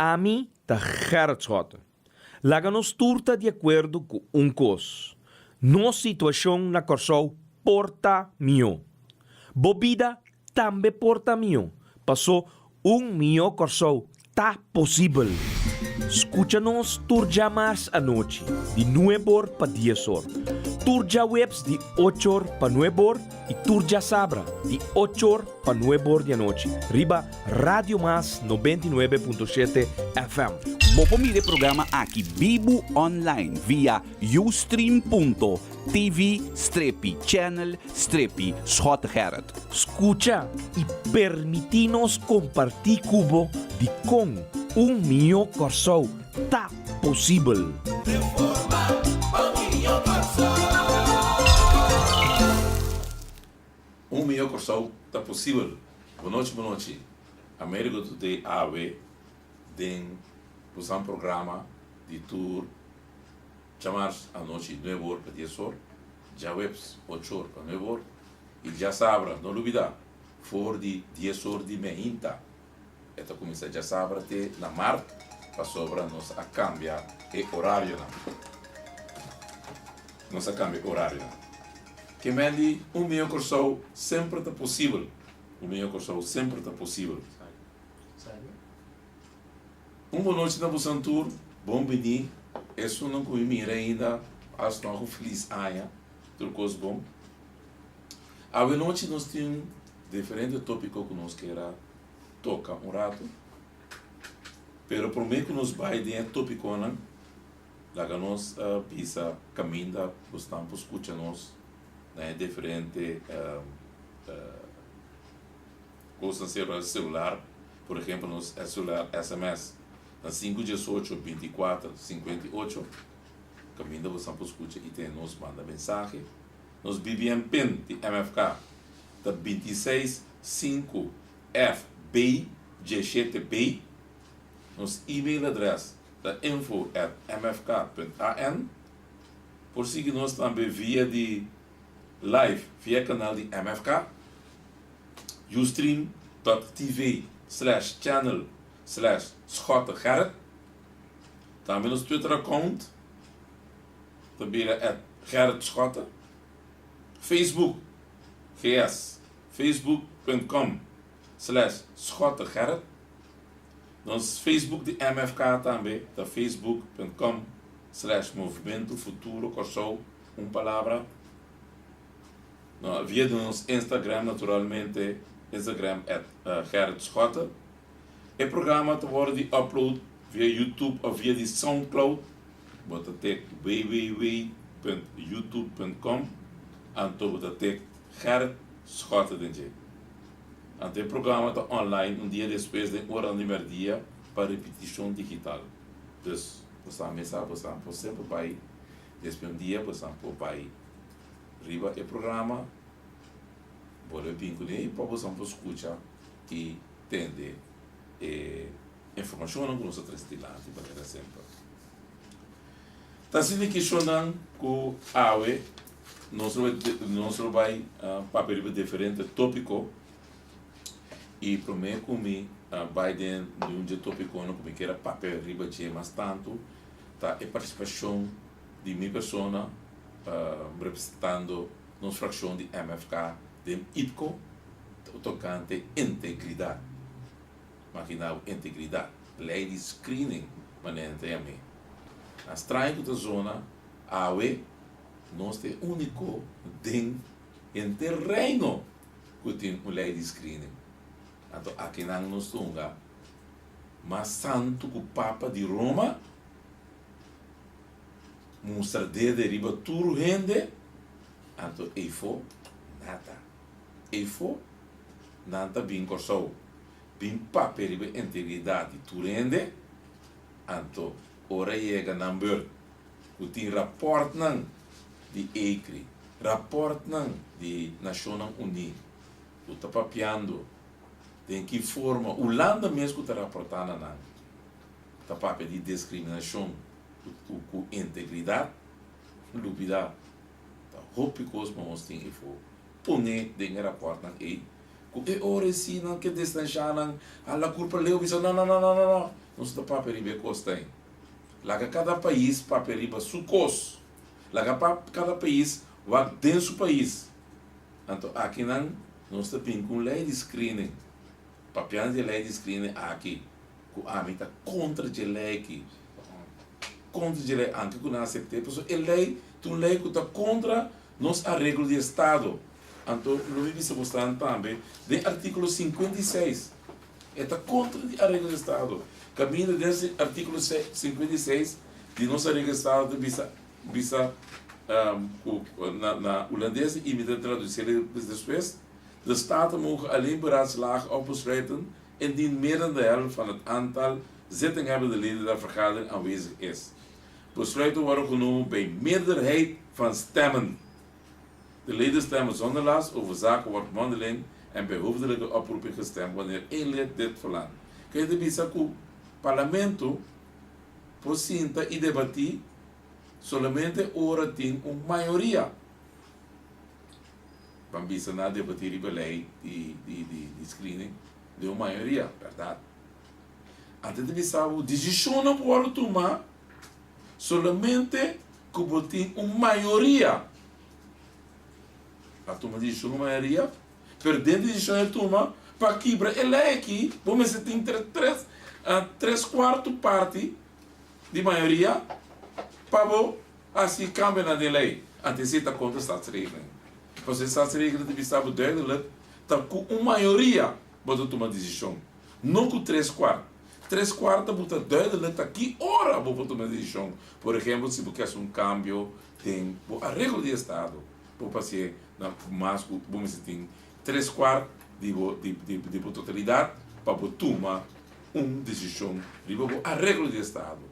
Ami ta Gerrit Schotte. Laga nos tur ta di akuerdo ku un kos, nos situashon na Kòrsou por ta mihó. Bo bida tambe por ta mihó, pasó un mihó Kòrsou ta posibel. Skucha nos tur djamars anochi di nueb'or pa dies'or, tur djaweps di och'or pa nueb'or i tur djasabra di och'or pa nueb'or di anochi riba Radio Mas 99.7 FM. Bo por mira e programa aki bibu online via ustream.tv strepi channel strepi Schottegerrit. Skucha i permití nos kompartí ku bo dikon un mihó Kòrsou ta posibel. Reforma pa un mihó Kòrsou. Un mihó Kòrsou ta posibel. Bonochi bonochi. Amerigo Today awe den bosan programa di tur djamars anochi nuebe or pa dies or, djaweps ocho or pa nuebe or i djasabra no lubida for di dies or di meinta e ta kuminsá djasabra te na mart pasobra nos a kambia e orarionan. Nos a kambia e orarionan. Ke men di un mihó Kòrsou semper ta posibel. Un mihó Kòrsou semper ta posibel. Un bonochi na bosan tur, bon bini. Esunnan ku mi mira ainda, hasta un felis aña, tur kos bon. Awenochi nos tin diferente tópiko ku nos kier a toka un ratu, pero promé ku nos bai den e tópikonan, Laga nos bisa kaminda bo stan por skucha nos na e diferente kosnan celular, por ehempel nos celular sms na sinku diesocho bintikuater sinkuenta i ocho, kaminda bo stan por skucha i tene nos manda mensahe. Nos BBM pin di MFK ta 26 5 FB 17B. Nos email adres ta info@mfk.an. Por sigui nos tambe via di live via kanal di MFK, ustream.tv/channel/schottegerrit. Tambe nos Twitter account ta bira @gerritschotte. Facebook GS facebook.com/schottegerrit. Nos Facebook di MFK tambe ta facebook.com/movementofuturokòrsou, un palabra. No, via di nos Instagram naturalmente, Instagram @gerritschotte. E programa ta wòrdu di upload via YouTube òf via di Soundcloud. Bo ta tek www.youtube.com anto bo ta tek Gerrit Schotte den dje. Anto e programa ta online un dia despues den oranan di merdia pa ripitishon digital. Dus, bo sa mesa bo sa por semper bai despues un dia bo sa por bai riba e programa bolbe bin kuné pa bo sa por skucha i tende e informashonnan ku nos a trese dilanti manera semper. Ta asina kishonnan ku awe nos lo nos lo bai papia riba diferente topiko i prome ku mi bai den di un dje topikonan ku mi kier a papia riba dje mas tantu ta e partisipashon di mi persona representando nos frakshon di MFK den IPKO tokante integridat. Magina bo integridat, lei di screening manera nan ta yam'é. Na straño ku ta zona awe nos ta e úniko den henter reino ku tin un lei di screening. Anto akinan nos ta hunga mas santu ku Papa di Roma, mustra dede riba tur hende, anto eyfo nada. Eyfo nan ta bin Kòrsou bin papia riba integridat di tur hende, anto ora yega nan beurt ku tin rapòrtnan di ECRI, rapòrtnan di Nashonnan Uní ku ta papiando den ki forma Hulanda mes ku ta raportá na nan ta papia di diskriminashon ku integridat, lubidá ta hopi kos pa nos tin efo pone den e rapòrtnan ei. Ku e ora e si nan ke distanshá nan, hala kurpa leu bisa, No, no, no, no, no, no. Nos ta papia riba e kos ta ei. Laga kada pais papia riba su kos. Laga pa kada pais wak den su pais. Anto akinan nos ta bin ku un lei di screening. Papiando di e lei di screening aki, ku ami ta kontra dje lei aki. Kontra dje lei anke ku nan asept'é, pasobra e lei ta un lei ku ta kontra nos areglo di estado. Anto lo mi bisa bosnan tambe den artíkulo 56. E ta kontra di areglo di estado. Kaminda den artíkulo 56 di nos areglo di estado ta bisa bisa ku na na hulandes i mi ta tradusi despues, De Staten mogen alleen beraadslagen of besluiten indien meer dan de helft van het aantal zittinghebbende leden der vergadering aanwezig is. Besluiten worden genomen bij meerderheid van stemmen. De leden stemmen zonder last, over zaken wordt mondeling en bij hoofdelijke oproeping gestemd wanneer één lid dit verlangt. Kei ta bisa ku Parlamento por sinta i debatí solamente ora tin un mayoria. Ban bisa nan a debatí riba lei di di di screening den un mayoria, bèrdat? Antes di bisa bo desishonnan por wòrdu tumá solamente ku bo tin un mayoria. A tuma desishon ku mayoria, pero den desishon e tuma pa kibra e lei aki bo mester tin tres tres kuarto parti di mayoria pa bo hasi kambionan den lei. Anto esei ta kontra statsregeling. Pasobra e statsregeling ta bisa bo duidelijk ta ku un mayoria bo ta tuma desishon, no ku tres kuart. Tres kuart ta buta duidelijk ta ki ora bo por tuma desishon. Por ehempel, si bo ke hasi un kambio den bo areglo di estado, bo por hasié na mas ku bo mester tin tres kuart di bo di di bo totalidat pa bo tuma un desishon riba bo areglo di estado,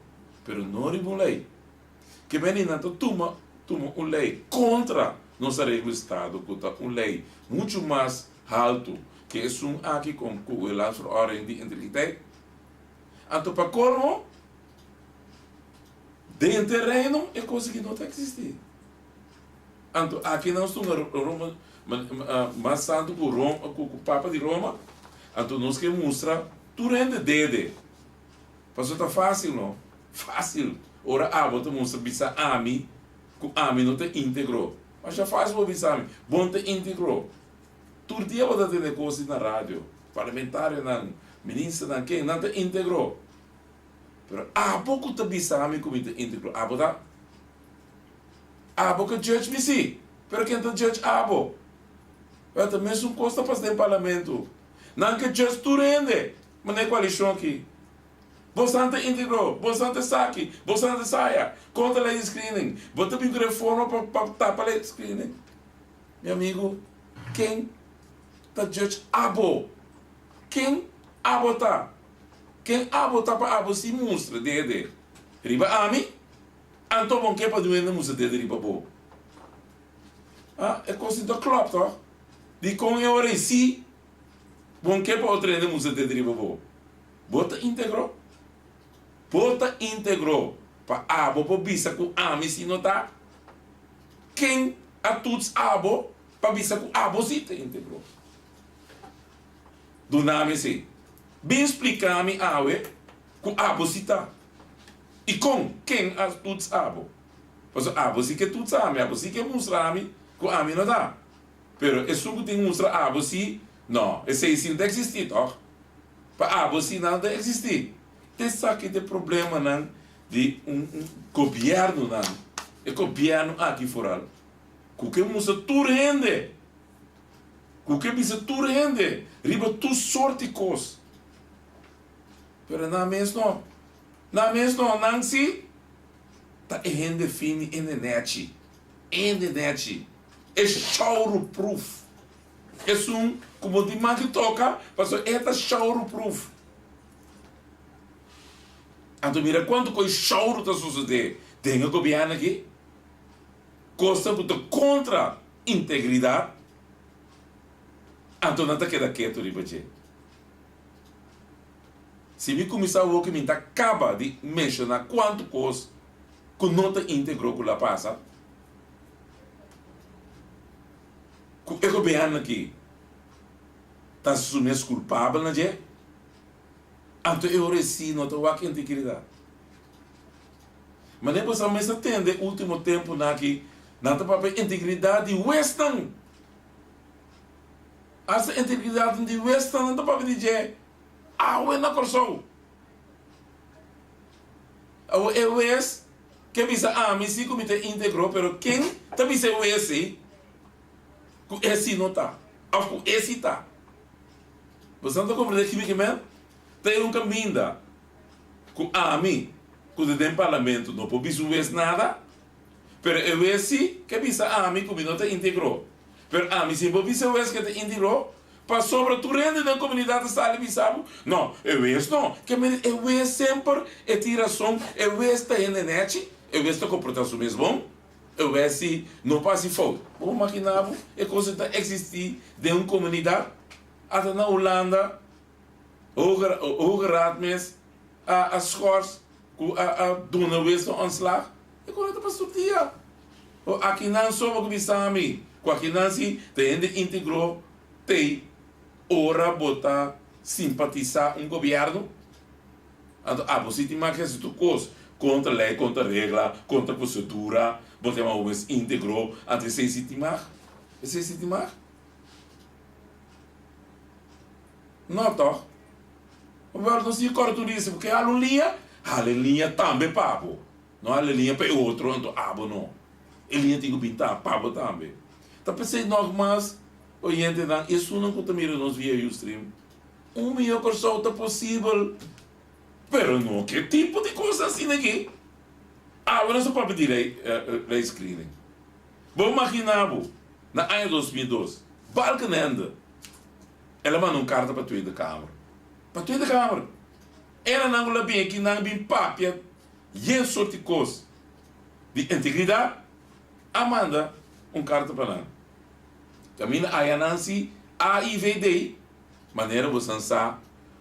pero no riba un lei. Ke meni nan ta tuma tuma un lei kontra nos areglo di estado ku ta un lei muchu mas haltu ke esun aki kon ku e Landsverordening di Integriteit. Anto pa kolmo den te Reino e kos aki no ta eksistí. Anto aki nos tuma Roma mas santu ku Roma ku Papa di Roma anto nos ke mustra tur hende dede. Pasobra ta fásil no? Fásil ora abo ta mustra bisa ami ku ami no ta íntegro. Masha fásil bo bisa ami, bo no ta íntegro. Tur dia bo ta tende kos di na radio, parlamentarionan, ministernan, ken, nan ta íntegro. Pero abo ku ta bisa ami ku mi ta íntegro, abo ta? Abo ke judge mi si, pero ken ta judge abo? Wèl, ta mesun kos ta pasa den parlamento. Nan ke judge tur hende. Manda e koalishon aki. Bosan ta íntegro, bosan ta esaki, bosan ta esaya. Kontra lei di screening. Bo ta bin ku reforma pa pa tapa lei di screening. Mi amigu, ken ta judge abo? Ken abo ta? Ken abo ta pa abo si mustra dede riba ami? Anto bon ke pa duende mustra dede riba bo? Ah, e kos no ta klòp tòg? Dikon e ora ei si Bon ke pa otro hende musa dede riba bo? Bo ta integro? Bo ta integro pa abo por bisa ku ami si no ta? Ken a tuts abo pa bisa ku abo si ta integro? Duna mi esei. Bin splika mi awe ku abo si ta. I kon? Ken a tuts abo? Pasobra abo si ke tuts ami, abo si ke mustra ami ku ami no ta. Pero esun ku tin mustra abo si, no, esei si no ta eksistí tòg? Pa abo si nan no ta eksistí. Ta esaki ta e problemanan di un un gobièrnunan, e gobièrnu aki foral, ku ke mustra tur hende, ku ke bisa tur hende riba tur sort di kos. Pero nan mes no, nan mes no, nan si ta e hende fini, hende nèchi, hende nèchi. E showruproof. Esun ku bo tin mag di toka pasobra e ta showruproof. Anto mira kuantu kos showru ta sosodé den e gobièrnu aki. Kosnan ku ta kontra integridat, anto nan ta keda ketu riba dje. Si mi kuminsá awor ku mi ta kaba di menshoná kuantu kos ku no ta íntegro ku la pasa. Ku e gobièrnu aki ta hasi su mes kulpabel na dje? Anto e ora esí no ta wak integridat. Manera bo sa mes a tende último tempunan aki, nan ta papia integridat di huesnan. Asta integridatnan di huesnan nan ta papia di dje awe na Kòrsou. Awor e hues ke bisa ami si ku mi ta íntegro, pero ken ta bisa e hues ei ku e si no ta òf ku e si ta? Boso ta komprendé ki mi ke men? Ta e un kaminda ku ami ku ta den parlamento no por bisa un wes nada, pero e wes si ke bisa ami ku mi no ta íntegro. Pero ami si por bisa e wes ke ta íntegro, pasobra tur hende den komunidat ta sali bisa bo, no, e wes no, ke men e wes semper e tin rason, e wes ta hende nèchi, e wes ta komportá su mes bon, e wes si no por hasi fout. Bo por maginá bo e kos ei ta eksistí den un komunidat? Ata na Hulanda Hoge Hoge Raad mes a a schors ku a a duna wes un ontslag. E kos ta pas tur dia. O akinan so bo ku bisa mi ku akinan si ta hende integro tei ora bo ta simpatisa un gobierno. Anto abo si tin mas hasi tur kos kontra lei, kontra regla, kontra prosedura, bo ta yama bo mes integro, anto esei si tin mag? Esei si tin mag? No tòg? Wèl, nos tin kòrda tur dia, si bo ke hala un liña, hala e liña tambe pa bo. No hala e liña pa e otro, anto abo no. E liña tin ku bin ta pa bo tambe. Ta p'esei nògmas, oyentenan, esunnan ku ta mira nos via Ustream, un mihó Kòrsou ta posibel, pero no ke tipo di kos asina aki. Awe nos a papia di race screening. Bo magina bo, na aña 2002, Balkenende el a manda un karta pa Tweede Kamer. Pa Tweede Kamer! Era nan ku la bin aki, nan bin papia yen sorti kos di integridat, a manda un karta pa nan. Kaminda aya nan si AIVD, manera bosan sa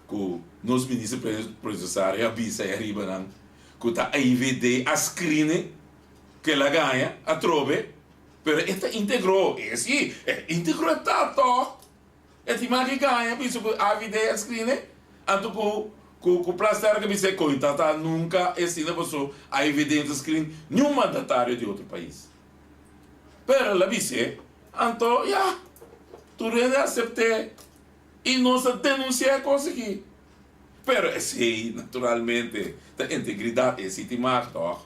ku nos minister plenipotensiario a bisa e ariba nan ku ta AIVD a screen ku el a gaña atrobe, pero e ta integro, e si, e integro e ta tòg. E tin mas ki gaña bisa ku AVD a screen anto ku ku ku Plasterk a bisa e koe ta ta nunka e asina paso AIVD no ta screen niun mandatario di otro pais. Pero el a bis'é, anto ya, tur hende a asept'é i nos a denunsiá e kos aki. Pero esei naturalmente ta integridat, esei tin mag tòg.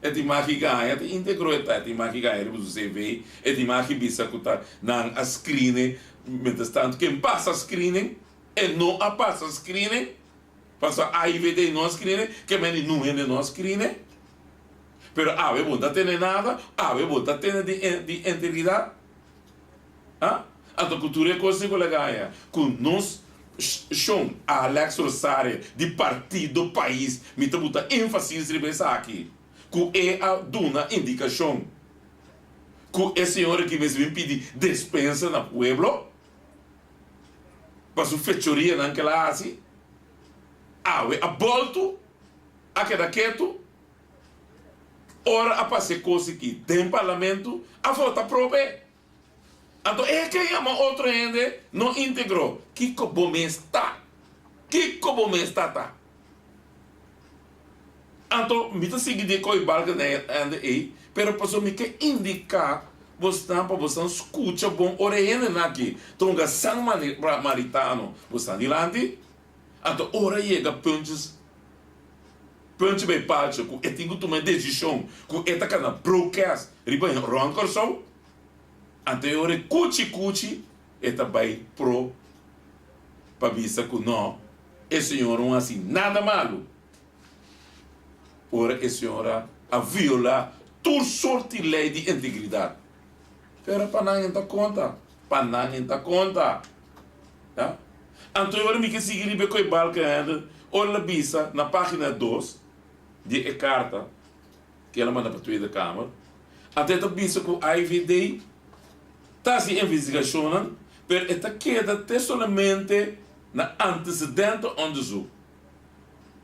E tin mag ki gaña ta integro e ta, e tin mag ki gaña riba su CV, e tin mag ki bisa ku ta nan a screen-e, mientras tanto ken pasa screening, e no a pasa screening, pasobra AIVD no a screen-e, ke mende nun hende no a screen-e. Pero awe bo no ta tene nada, awe bo ta tene di di integridad. Ha? Anto ku tur e kos ku el a gaña ku nos shon Alex Rosario di Partido Pais, mi ta buta énfasis riba esaki, ku e a duna indikashon ku e señor aki mester bin pidi despensa na pueblo pa su fechorianan ku el a hasi, awe a boltu, a keda ketu. Ora a pasa e kos aki den parlamento, a vota probe. Anto e ke yama otro hende no integro. Kiko bo mes ta? Kiko bo mes ta ta? Anto mi ta sigui di e koe Balkenende ei, pero pasobra mi ke indiká bosnan pa bosnan skucha bon ora e hendenan aki ta hunga San Maritano bosnan dilanti. Anto ora yega puntjes Puntje bay paltje ku e tin ku tuma e desishon ku e ta kana broadcast riba rònt Kòrsou. Anto e ora e kuchi kuchi e ta bay pro pa bisa ku no, e señora un hasi nada malu. Ora e señora a viola tur sorti ley di integridad. Pero pa nan e ta konta, pa nan e ta konta. Ya. Anto e ora mi ke sigui riba e koe Balkenende, ora el a bisa na pagina dos di e karta ku el a manda pa Tweede Kamer, anto e ta bisa ku IVD ta hasi investigashonnan, pero e ta keda te solamente na antecedentenonderzoek.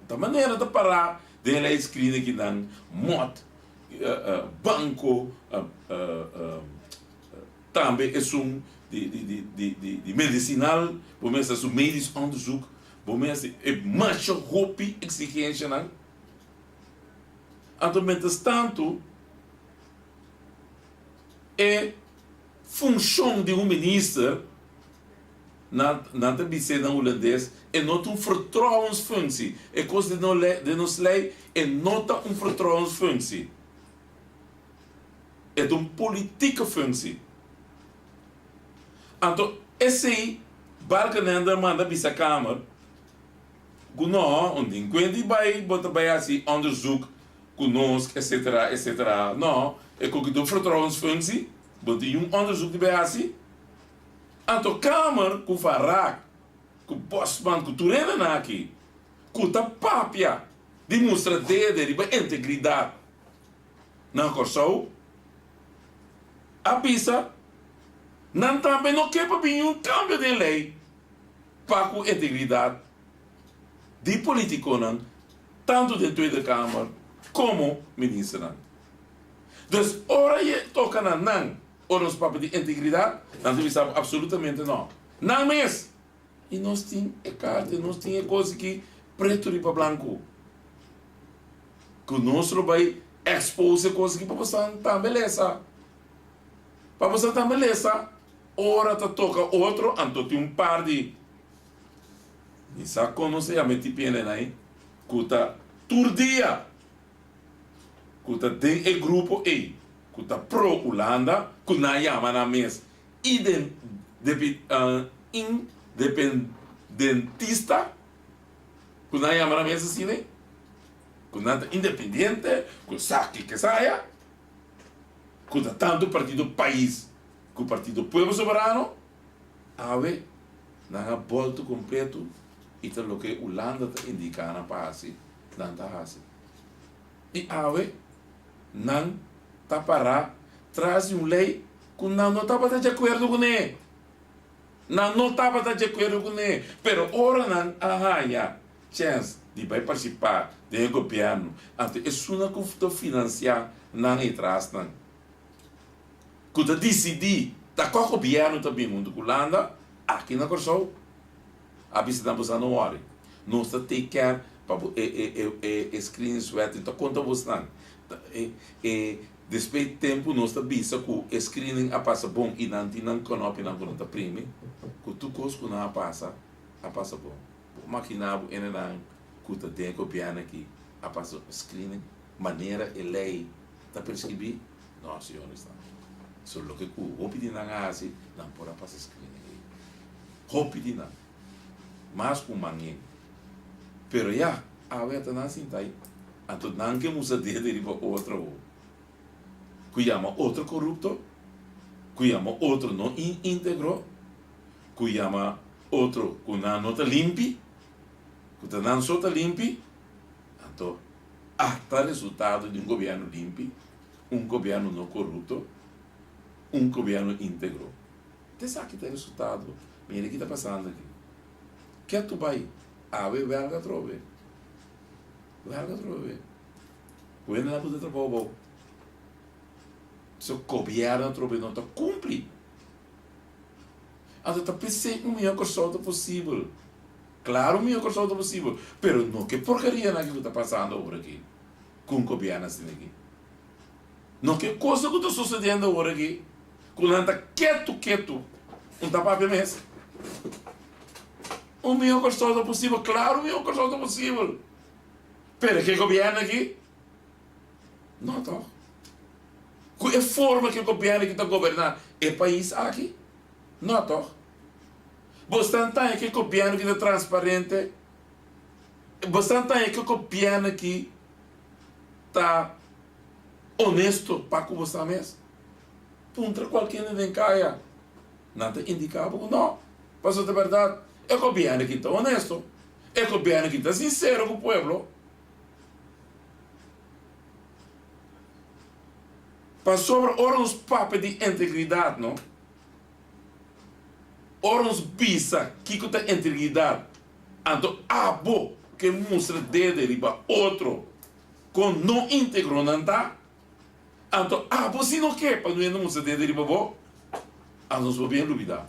Ta manera ta pará den e lei screen akinan, mòt, banko, Tambe esun di medicinal, bo mester haci un medisch onderzoek. Bo mester e masha hopi eksigenshanan. Anto mientras tantu e funshon di un minister, nan nan ta bis'é na hulandes, e no ta un vertrouwensfunctie. E kos den no lei den nos lei e no ta un vertrouwensfunctie. E ta un politieke functie. Anto esei Balkenende a manda bisa Kamer ku no, un tin kuenta i bai bo ta bai hasi onderzoek ku nos etcetera etcetera. No, e koki ta un vertrouwensfunctie, bo tin un onderzoek di bai hasi. Anto Kamer ku Van Raak, ku Bosman, ku tur hendenan aki ku ta papia di mustra dede riba integridat na Kòrsou a bisa nan tambe no ke pa bini un kambio den lei pa ku integridat di politikonan tantu den Tweede Kamer komo ministernan. Dus ora e toka na nan, ora nos papia di integridat, nan ta bisa bo absolutamente no. Nan mes! I nos tin e karta, nos tin e kos aki pretu riba blanku. Ku nos lo bai expose e kos aki pa bosan tambe lesa. Pa bosan tambe lesa ora ta toka otro, anto tin un par di mi sa kon nos ta yama e tipiennan ei, ku ta tur dia ku ta den e grupo ei ku ta pro Hulanda, ku nan yama nan mes Independentista, ku nan yama nan mes asina, ku nan ta independiente, ku esaki ku esaya, ku ta tantu partido pais ku partido pueblo soberano, awe nan a bolto kompleto i ta loke Hulanda ta indiká nan pa hasi, nan ta hasi. I awe nan ta pará tras di un lei ku nan no tabata di akuerdo kuné. Nan no tabata di akuerdo kuné, pero ora nan a haña chèns di bai partisipá den e gobièrnu, anto esunnan ku ta finansiá nan ei tras nan, ku ta disidí ta kua gobièrnu ta bin huntu ku Hulanda aki na Kòrsou, A bisa nan boso no worry. Nos ta take care pa bo e e e e e screeningswet ta konta bosnan. E e despues di tempu nos ta bisa ku e screening a pasa bon i nan tin nan knopinan ku nan ta primi ku tur kos ku nan a pasa a pasa bon. Bo makina bo enenan ku ta den e gobièrnu aki a pasa screening manera e lei ta preskribí? No, señores. So loke ku hopi di nan a hasi nan por a pasa screening ei. Hopi di nan. Mas ku mangen. Pero ya, awe ata nan sinta ei. Anto nan ke musa dede riba otro awo. Ku yama otro korupto, ku yama otro no íntegro, ku yama otro ku nan no ta limpi, ku ta nan so ta limpi. Anto ata resultado di un gobièrnu limpi, un gobièrnu no korupto, un gobièrnu íntegro. Ta esaki ta e resultado. Mira ki ta pasando aki. Ketu bai. Awe wèlga atrobe. Wèlga atrobe. Ku hende nan pudi trabou abou. So gobièrnu atrobe no ta kumpli. Anto ta p'esei un mihó Kòrsou ta posibel. Klaro un mihó Kòrsou ta posibel, pero no ku e porkerianan aki ku ta pasando awor aki ku un gobièrnu asina aki. No ke cosa ku ta sucediendo awor aki ku nan ta ketu ketu un ta papia mes. Un miho Kòrsou ta posibel, klaro un miho Kòrsou ta posibel, pero ke gobièrnu aki no tòg. Ku e forma ke gobièrnu aki ta goberná e pais aki no tòg. Bo stan taña ke gobièrnu aki ta transparente, bo stan taña ke gobièrnu aki ta honesto pa ku bo sa mes? Puntra kualke hende den kaya, nan ta indiká bo ku no. Pasobra ta bèrdat, e gobièrnu aki ta honesto, e gobièrnu aki ta sinsero ku pueblo. Pasobra ora nos papia di integridat, no, ora nos bisa kiko ta integridat, anto abo ke mustra dede riba otro kon no íntegro nan ta, anto abo si no ke pa no hende mustra dede riba bo, anto nos por bien lubidá.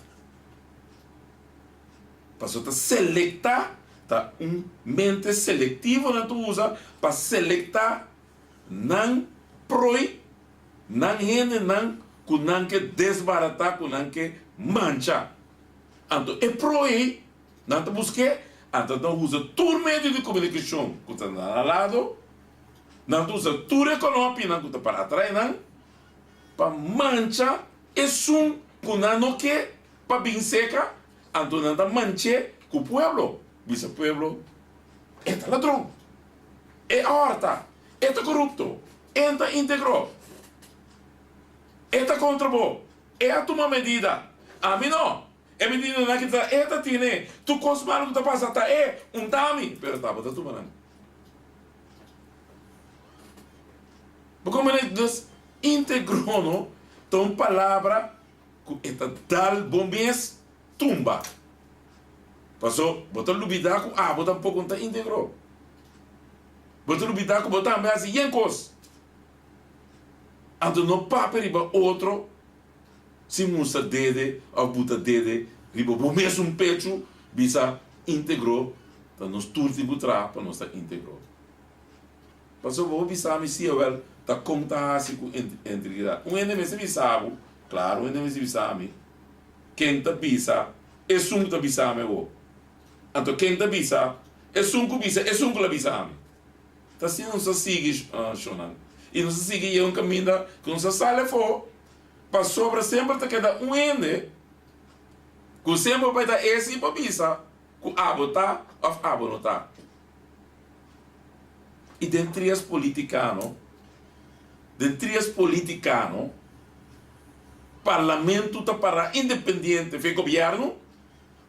Pasobra ta selektá, Ta un mente selectivo nan ta usa pa selecta nan prooi, nan hendenan cu nan ke desbarata, cu nan ke mancha. Anto e prooi ei nan ta busk'é, anto nan ta usa tur medio di comunicacion cu ta na nan lado, nan ta usa tur e konopinan cu ta para atrai nan pa mancha esun cu nan no ke pa bin seca. Anto nan ta manch'é ku pueblo, bisa pueblo, E ta ladron, e a hòrta, e ta korupto, e n ta íntegro, e ta kontra bo, e a tuma medida, ami no, e medidanan aki ta e ta tine, tur kos malu ku ta pasa ta e, un ta ami, pero ta bo ta tuma nan. Bo komprende? Dus, íntegro no ta un palabra. Ku e ta dal bo mes tumba. Paso bo ta lubida ku abo tampoko no ta integro. Bo ta lubida ku bo tambe hasi yen kos. Anto no papia riba otro sin mustra dede of buta dede riba bo mesun pechu bisa integro ta nos tur tin ku traha pa nos ta integro. Pasobra bo bisa mi si awel ta kon ta hasi ku integridad. Un hende mester bisa bo, klaro un hende mester bisa mi, ken ta bisa esun ku ta bisa mi awor. Anto ken ta bisa esun ku bisa esun ku la bisa mi. Ta asina nos ta sigui shonnan. I nos ta sigui yega un kaminda ku nos ta sali afó, pasobra semper ta keda un hende ku semper bai ta esi pa bisa ku abo ta òf abo no ta. I den trias politikano, den trias politikano, parlamento ta para independiente for e gobièrnu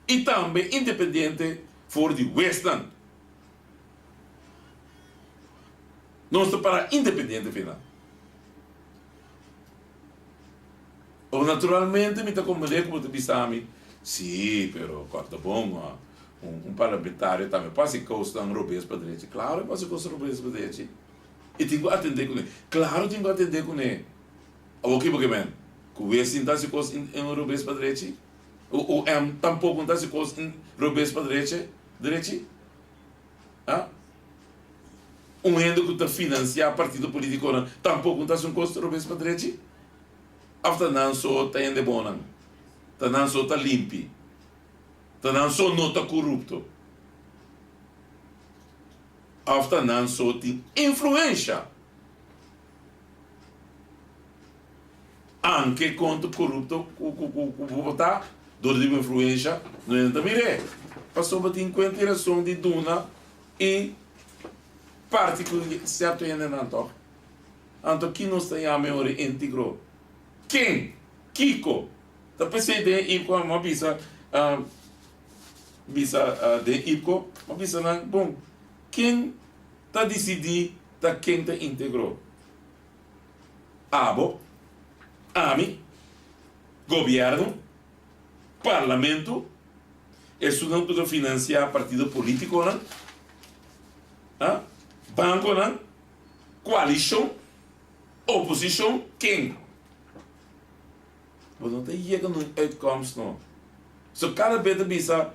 i tambe independiente for di huesnan. Nos ta para independiente for nan. O naturalmente mi ta comprende cu bo ta bisa mi, si, pero corta bon, un parlamentario tambe por haci cosnan robes pa drechi. Claro e por haci cosnan robes pa drechi. Y tin cu atende cune. Claro tin cu atende cune. Awor ki bo ke men? Cu Westin ta haci cos robes pa drechi? OM tampoco no ta haci cos robes pa drechi? Drechi? Ha? Un hende cu ta financia partido politiconan tampoco no ta haci un cos robes pa drechi? Of ta nan so ta hende bonnan? Ta nan so ta limpi? Ta nan so no ta corupto? Of ta nan so tin influencia? Anke konta corupto ku bo ta, dor di bo influencia, no hende ta mir'é. Pasobra bo tin kuenta i rason di duna i parti ku sierto hendenan tòg. Anto ki nos ta yama e ora íntegro? Ken? Kiko? Ta p'esei den IPCO a bisa bisa den IPCO a bisa nan, bon, ken ta disidí ta ken ta íntegro? Abo, ami, gobièrnu, parlamento, esunnan ku ta finansiá partido polítikonan, bankonan, koalishon, oposishon, ken? Bo no ta yega na un uitkomst no. So kada be ta bisa,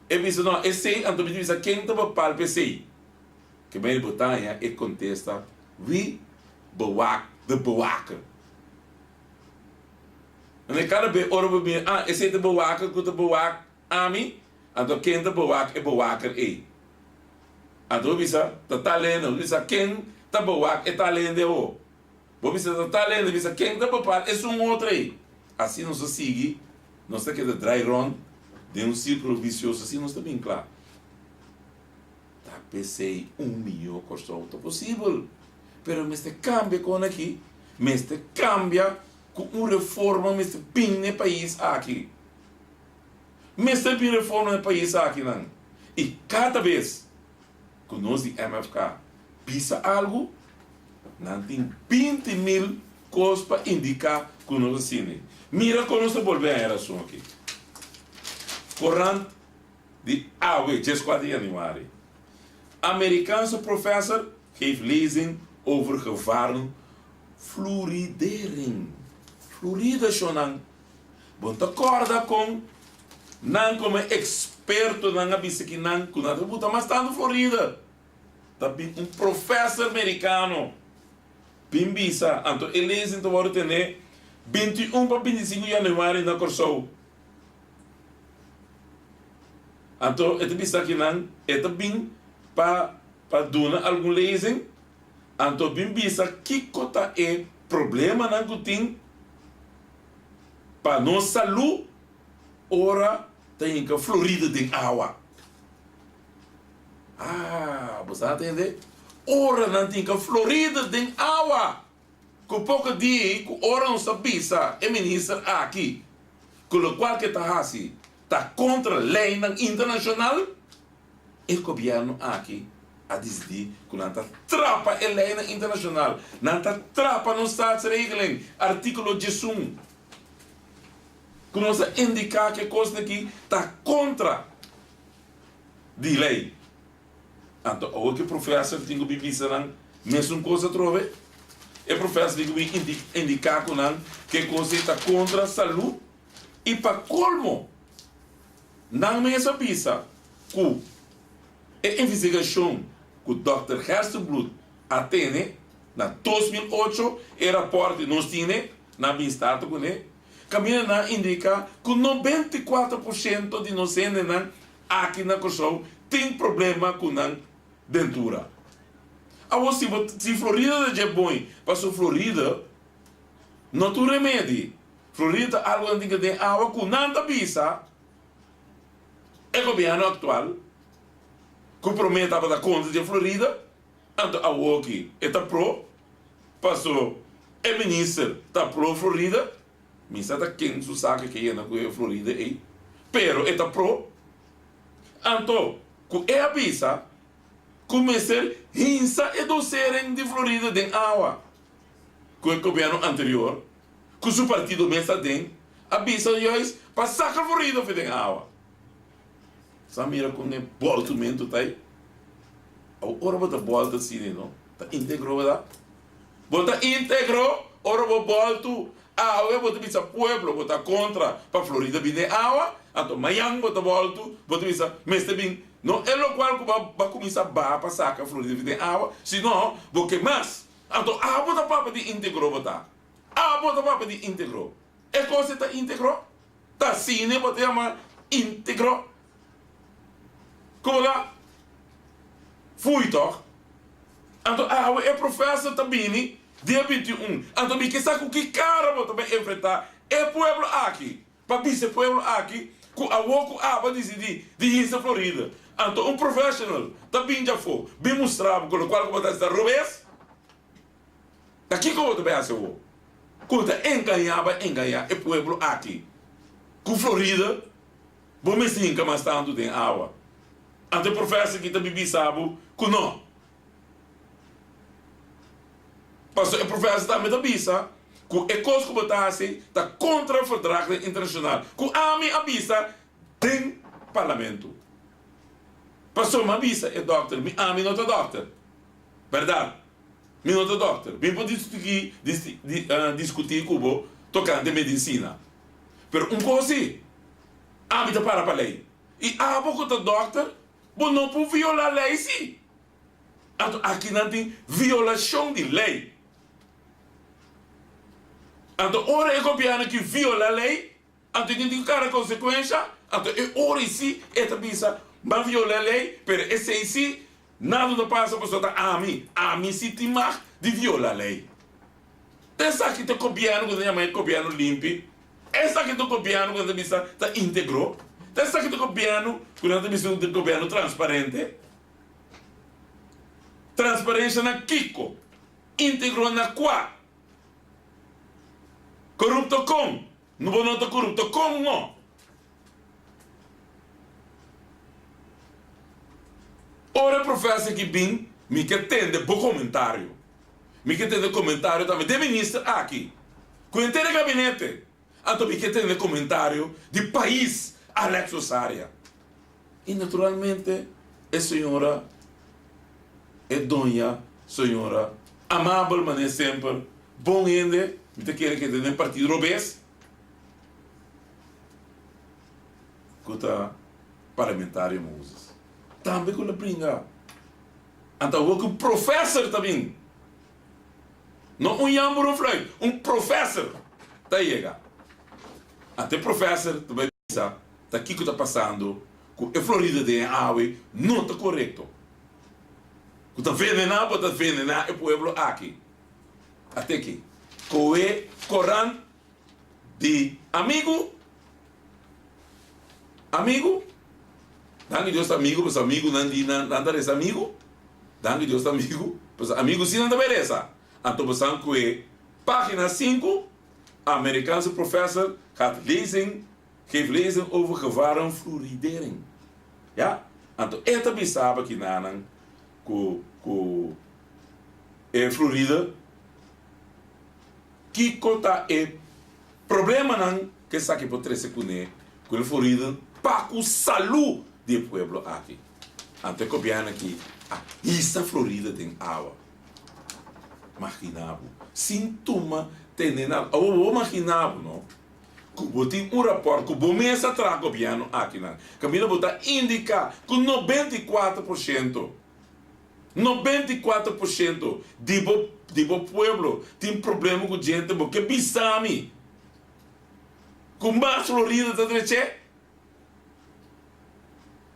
e bisa no esei, anto mi ta bisa ken ta bepal pa esei? Ke manera bo ta haña e kontesta, Wie bewaakt de bewaker? Anto kada be ora bo bini, ah, esei ta bewaker ku ta bewak ami, anto ken ta bewak e bewaker ei? Anto bo bisa, ta tal hende. Bo bisa, ken ta bewak e tal hende awo? Bo bisa, ta tal hende. Bo bisa, ken ta bepal esun otro ei? Asina nos ta sigui, nos ta keda drai rònt den un sírkulo visioso, asina nos ta bin kla. Ta p'esei un mihó Kòrsou ta posibel, pero mester kambia kon aki, mester kambia ku un reforma mester bin na e pais aki. Mester bin reforma na e pais akinan. I kada bes ku nos di MFK bisa algu, nan tin 20.000 kos pa indiká ku nos a sini. Mira kon nos ta bolbe haña rason aki. Korant di awe, 14 di januari, Amerikaanse professor geeft lezing over gevaren fluoridering. Fluorida, shonnan. Bo no ta kòrda kon nan komo eksperto. Ekspertonan a bisa ki nan ku nan ta buta mas tantu Florida. Ta bin un professor merikano bin bisa, anto e lezing ta wòrdu tene 21 pa 25 yanüari na Kòrsou. Anto e ta bisa ki nan e ta bin pa pa duna algun lezing, anto bin bisa kiko ta e problemanan ku tin pa nos salú ora ta hinka Florida den awa. Ah, bo sa tende? Ora nan tin ka Florida den awa! Ku poko di ku ora nos ta bisa e minister aki ku lokual ke ta hasi ta kontra leinan internashonal, e gobièrnu aki a disidí ku nan ta trapa e leinan internashonal, nan ta trapa nos Staatsregeling, artíkulo 11, ku nos a indiká ku e kosnan aki ta kontra di lei. Anto awor ku e profesor tin ku bin bisa nan mesun kos atrobe? E profesor tin ku bin indiká ku nan ku e kos ei ta kontra salú i pa kolmo nan mes a bisa ku e investigashon ku dòkter Gerstenbluth a tene na 2008, e rapòrt di nos tine, nan bin start kuné, kaminda nan a indiká ku 94% di nos hendenan Aki na Kòrsou tin problema ku nan dentura. Awor si bo si Florida ta dje bon paso Florida no ta un remedi. Florida ta algu nan tin ke den awa ku nan ta bisa e gobièrnu aktual ku promé tabata kontra dje Florida anto awoki e ta pro paso e minister ta pro Florida. Mi sa ta ken su saka ke yena ku e Florida ei, pero e ta pro. Anto, ku e a bisa ku mester hinsa e doseren di Florida den awa, ku e gobièrnu anterior, ku su partido mes ta den, a bisa juis pa saka Florida for den awa. Sa mira kon e bòltumentu ta ei? Awor ora bo ta bòltu asina no ta íntegro bo ta? Bo ta íntegro ora bo bòltu awe bo ta bisa pueblo bo ta kontra pa Florida bin den awa, anto mañan bo ta bòltu bo ta bisa mester bin no e lokual ku bo a kuminsá baha pa saka Florida bin den awa, sino bo ke mas. Anto abo ta papia di íntegro bo ta? Abo ta papia di íntegro? E kos ei ta íntegro? Ta asina bo ta yama íntegro? Ku bo ta fui tòg? Anto awe e profèser ta bini dia 21. Anto mi ke sa ku ki kara bo ta bai enfrentá e pueblo aki, pa bisa e pueblo aki ku awor ku abo a disidí di hisa Florida. Anto un professional ta bin djafó bin mustra bo ku lokual ku bo ta hasi ta robes. Ta kiko bo ta bai hasi awor? Ku ta engañá bai engañá e pueblo aki ku Florida bo mester hinka mas tantu den awa. Anto e profesa aki ta bin bisa bo ku no. Pasobra e profesa tambe ta bisa ku e kos ku bo ta hasi ta kontra verdragnan internashonal ku ami a bisa den parlamento. Pasobra mi a bisa e dòkter, mi ami no ta dòkter. Bèrdat, mi no ta dòkter. Mi por diskutí ku bo tokante medisina. Pero un kos si, ami ta para pa lei. I abo ku ta dòkter, bo no por violá lei si. Anto aki nan tin violashon di lei. Anto ora e gobièrnu ki violá lei, anto e tin ku kara konsekuensha. Anto e ora ei si e ta bisa, M'a violá lei, pero esei si nada no pasa pasobra ta ami, ami si tin mag di violá lei. Ta esaki ta gobièrnu ku ta yama e gobièrnu limpi? Esaki ta gobièrnu ku nan ta bisa ta íntegro? Ta esaki ta gobièrnu ku nan ta bisa ta gobièrnu transparente? Transparencia na kiko? Integro na kua? Korupto kon? No bo no ta korupto kon no? Ora e profesa aki bin mi ke tende bo komentario. Mi ke tende komentario tambe di e minister aki ku henter e gabinete. Anto mi ke tende komentario di pais Alex Rosaria. I naturalmente e señora, e doña señora, amabel manera semper, bon hende, mi ta kere ke ta den partido robes, ku ta. Parlamentario Moses tambe ku lo bringa. Anto awor ku un professor ta bin. No un Jan Boerenfluit, un professor ta yega. Anto e professor ta bai bisa ta kiko ta pasando ku e Florida den awe no ta korekto. Ku ta venená bo ta venená e pueblo aki. Ate ki koe korant di amigu, amigu, danki Dios ta amigu pasobra amigunan di nan nan ta resa amigu, danki Dios ta amigu pasobra amigu si nan ta bai resa. Anto bo san koe pagina sinku, Amerikaanse professor gaat lezing, geeft lezing over gevaren fluoridering. Ya, anto e ta bisa bo kinanan ku ku e fluoride Kiko ta e problemanan ku esaki por trese kuné ku e forido pa ku salú di e pueblo aki? Anto e gobièrnu aki a hisa Florida den awa. Magina bo, sin tuma tene nada. Awor bo magina bo no, ku bo tin un rapòrt ku bo mes a traha gobièrnu akinan, kaminda bo ta indiká ku 94%, 94% di bo di bo pueblo tin problema ku djente bo ke bisa mi ku mas Florida ta dreche?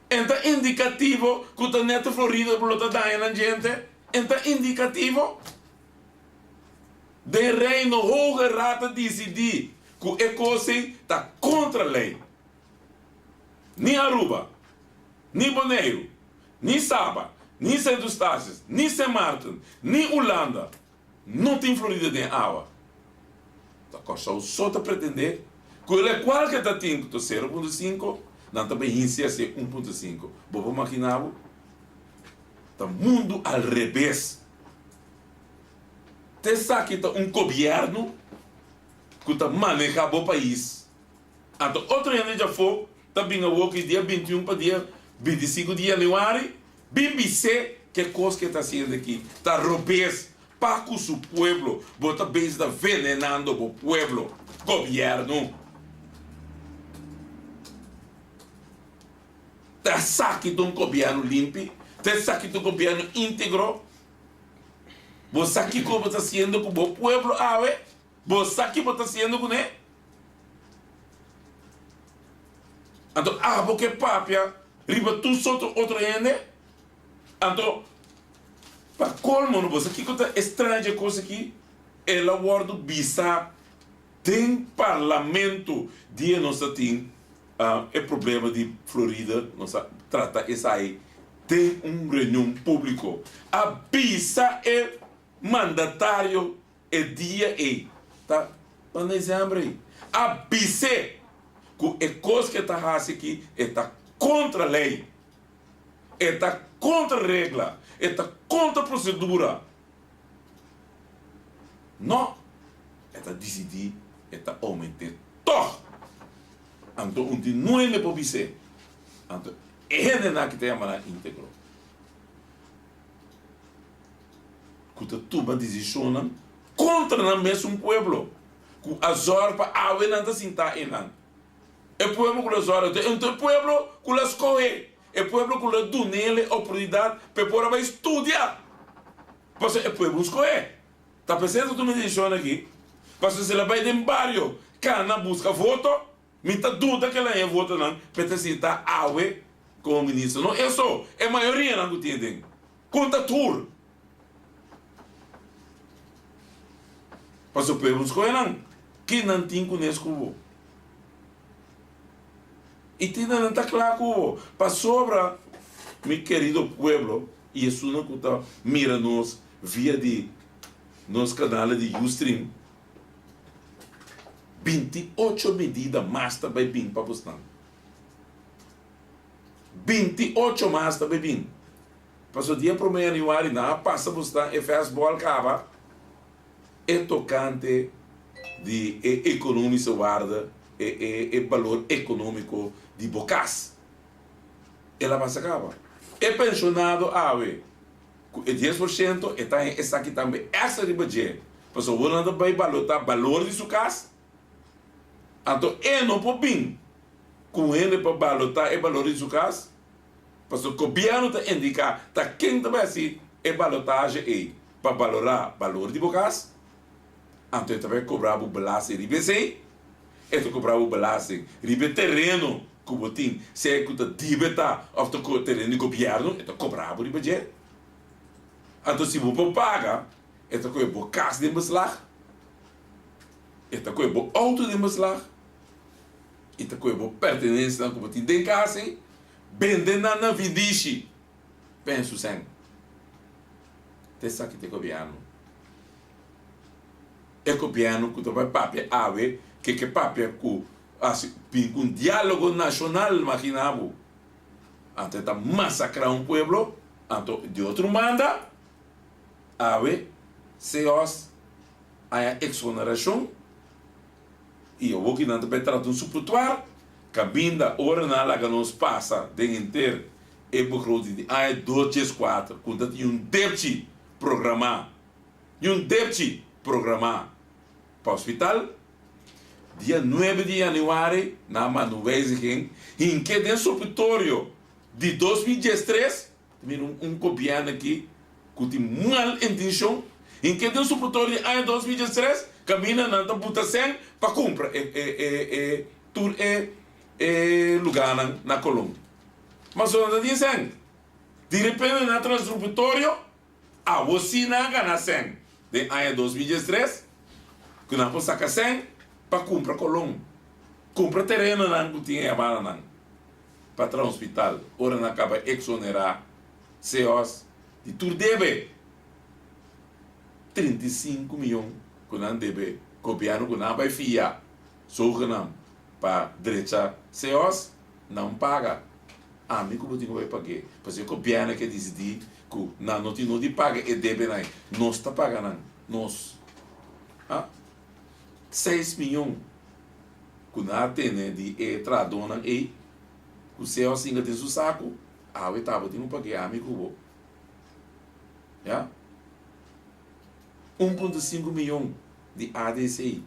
En ta indikativo ku ta nèt Florida bo lo ta daña nan djente? En ta indikativo? Den Reino Hoge Raad ta disidí ku e kos ei ta kontra lei. Ni Aruba, ni Boneiru, Ni Saba, ni Sint Eustatius, ni Sint Maarten, ni Hulanda no tin Florida den awa. Ta Kòrsou so ta pretendé ku el e kualke ta tin ku ta 0.5, nan ta bai hinsi hasié 1.5. Bo por maginá bo? Ta mundu al rebes. Ta esaki ta un gobièrnu ku ta manehá bo pais. Anto otro hende djafó ta bin awor ki dia 21 pa dia 25 di januari bin bis'é ke kos ke ta hasiendo aki ta robes pa ku su pueblo, bo ta bezig ta venenando bo pueblo, gobièrnu. Ta esaki ta un gobièrnu limpi? Ta esaki ta un gobièrnu íntegro? Bo sa kiko bo ta hasiendo ku bo pueblo awe? Bo sa ki bo ta hasiendo kuné? Anto abo ke papia riba tur sorto otro hende? Anto pa kolmo no bo sa kiko ta e straño dje kos aki? El a wòrdu bisa den parlamento dia nos ta tin e problema di Florida, nos a trata esai den un reunion públiko. A bisa e mandatario E dia ei ta pa Nezember ei. A bis'é ku e kos ku e ta hasi aki e ta kontra lei, e ta kontra regla, e ta kontra prosedura. No, e ta disidí e ta oument'é tòg. Anto un tin nuende por bis'é. Anto e hendenan aki ta yama nan íntegro. Ku ta tuma desishonnan kontra nan mesun pueblo, ku a zòrg pa awe nan ta sintá einan. E pueblo ku lo zòrg, enton e pueblo ku lo a skohe, e pueblo ku lo a dun'el e oportunidat pa e por a bai studia, pasobra e pueblo skohe. Ta p'esei ta tuma e desishon aki, pasobra si el a bai den bario kana buska voto, Mi ta duda ke la e votonan pa e ta sinta awe komo minister. No eso, e mayorianan ku tin den konta tur. Pasobra pueblo skohe nan, ke nan tin kunes ku bo? I tin nan ta kla ku bo. Pasobra, mi kerido pueblo i esunnan ku ta mira nos via di nos kanalnan di Ustream, 28 medida mas ta bai bin pa bosnan. 28 mas ta bai bin. Pasobra dia prome januari nan a pasa bosnan e fastball kaba e tokante di e ekonomische waarde, e e e balor ekonomiko di bo kas. El a pasa kaba. E penshonado awe. Ku e 10% e ta haña esaki tambe èkstra riba dje, pasobra ora nan ta bai balotá balor di su kas, anto e no por bin. Ku un hende pa balotá e balor di su kas? Pasobra gobièrnu ta indiká ta ken ta bai hasi e balotahe ei pa balorá balor di bo kas. Anto e ta bai kobra bo belasting riba esei. E ta kobra bo belasting riba e tereno ku bo tin, sea ku ta dibe ta òf ta tereno di gobièrnu, e ta kobra bo riba dje. Anto si bo por paga, e ta kohe bo kas den beslag, e ta kohe bo outo den beslag. I ta kohe bo pertenensianan ku bo tin den kas ei, bende nan na vindishi. Pensu sèn. Ta esaki ta e gobièrnu. E gobièrnu ku ta bai papia awe ke ke papia ku hasi bin ku un diálogo nashonal, magina bo. Anto e ta masakrá un pueblo, anto di otro banda awe CEOS haña eksonerashon. I awor ki nan ta bai trata un suputuar, kaminda ora nan a laga nos pasa den henter e begroting di aña dos djes kuater, ku ta tin un depchi programá, un depchi programá pa hospital, dia nuebe di yanüari nan a manda un wijziging hink'é den suputorio di 2013. Mira un gobièrnu aki ku tin mal intenshon i ke den su putor di aña 2013 kaminda nan ta buta sèn pa kumpra e e e e tur e e lugánan na Colón. Ma so nan ta tin sèn. Di repente nan a traha suputorio, awo sí nan a gana sèn den aña 2013 ku nan por saka sèn pa kumpra Colón, kumpra terenonan ku tin e Habananan. Pa traha hospital ora nan kaba exonerá CEOS di tur debe. 35 miyon ku nan debe gobièrnu ku nan a bai fia zogenaam pa drecha CEOS, nan paga. Ami ku bo tin ku bai pag'é. Pasobra e gobièrnu ke disidí ku nan no tin no di paga e debenan ei. Nos ta paga nan. Nos. Ha? Seis miyon. Ku nan a tene di e trahadónan ei, ku sea o singa den su saku, awe tabatin un pak'é ami ku bo. Ya. 1.5 miyon di ADC,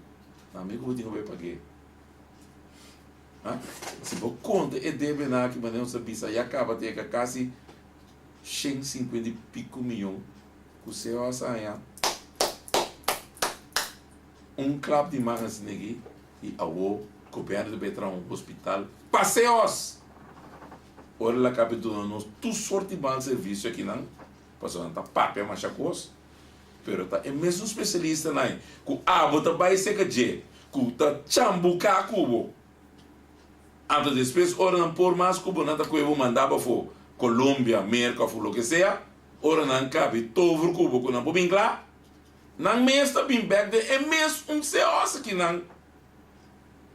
ami ku bo tin ku bai pak'é. Ha? Si bo konta e debenan aki manera nos a bisa ya kaba ta yega kasi 150 i piku miyon ku sea o a haña. Un klap di man asina aki y awo gobierno ta bay traha un hospital pa CEOS! Ora el a caba di duna nos tur sort di mal servicio akinan, pasobra nan ta papia masha cos, pero ta e mesun specialistanan ay cu abo ta bay seca dje, cu ta chambuca cu bo. Anto despues ora nan por mas cu bo nan ta coge bo manda bo afo Colombia, Merca of loke sea, ora nan cabe tover cu bo cu nan por bin cla. Nan mes ta bin bek den e mes un seos akinan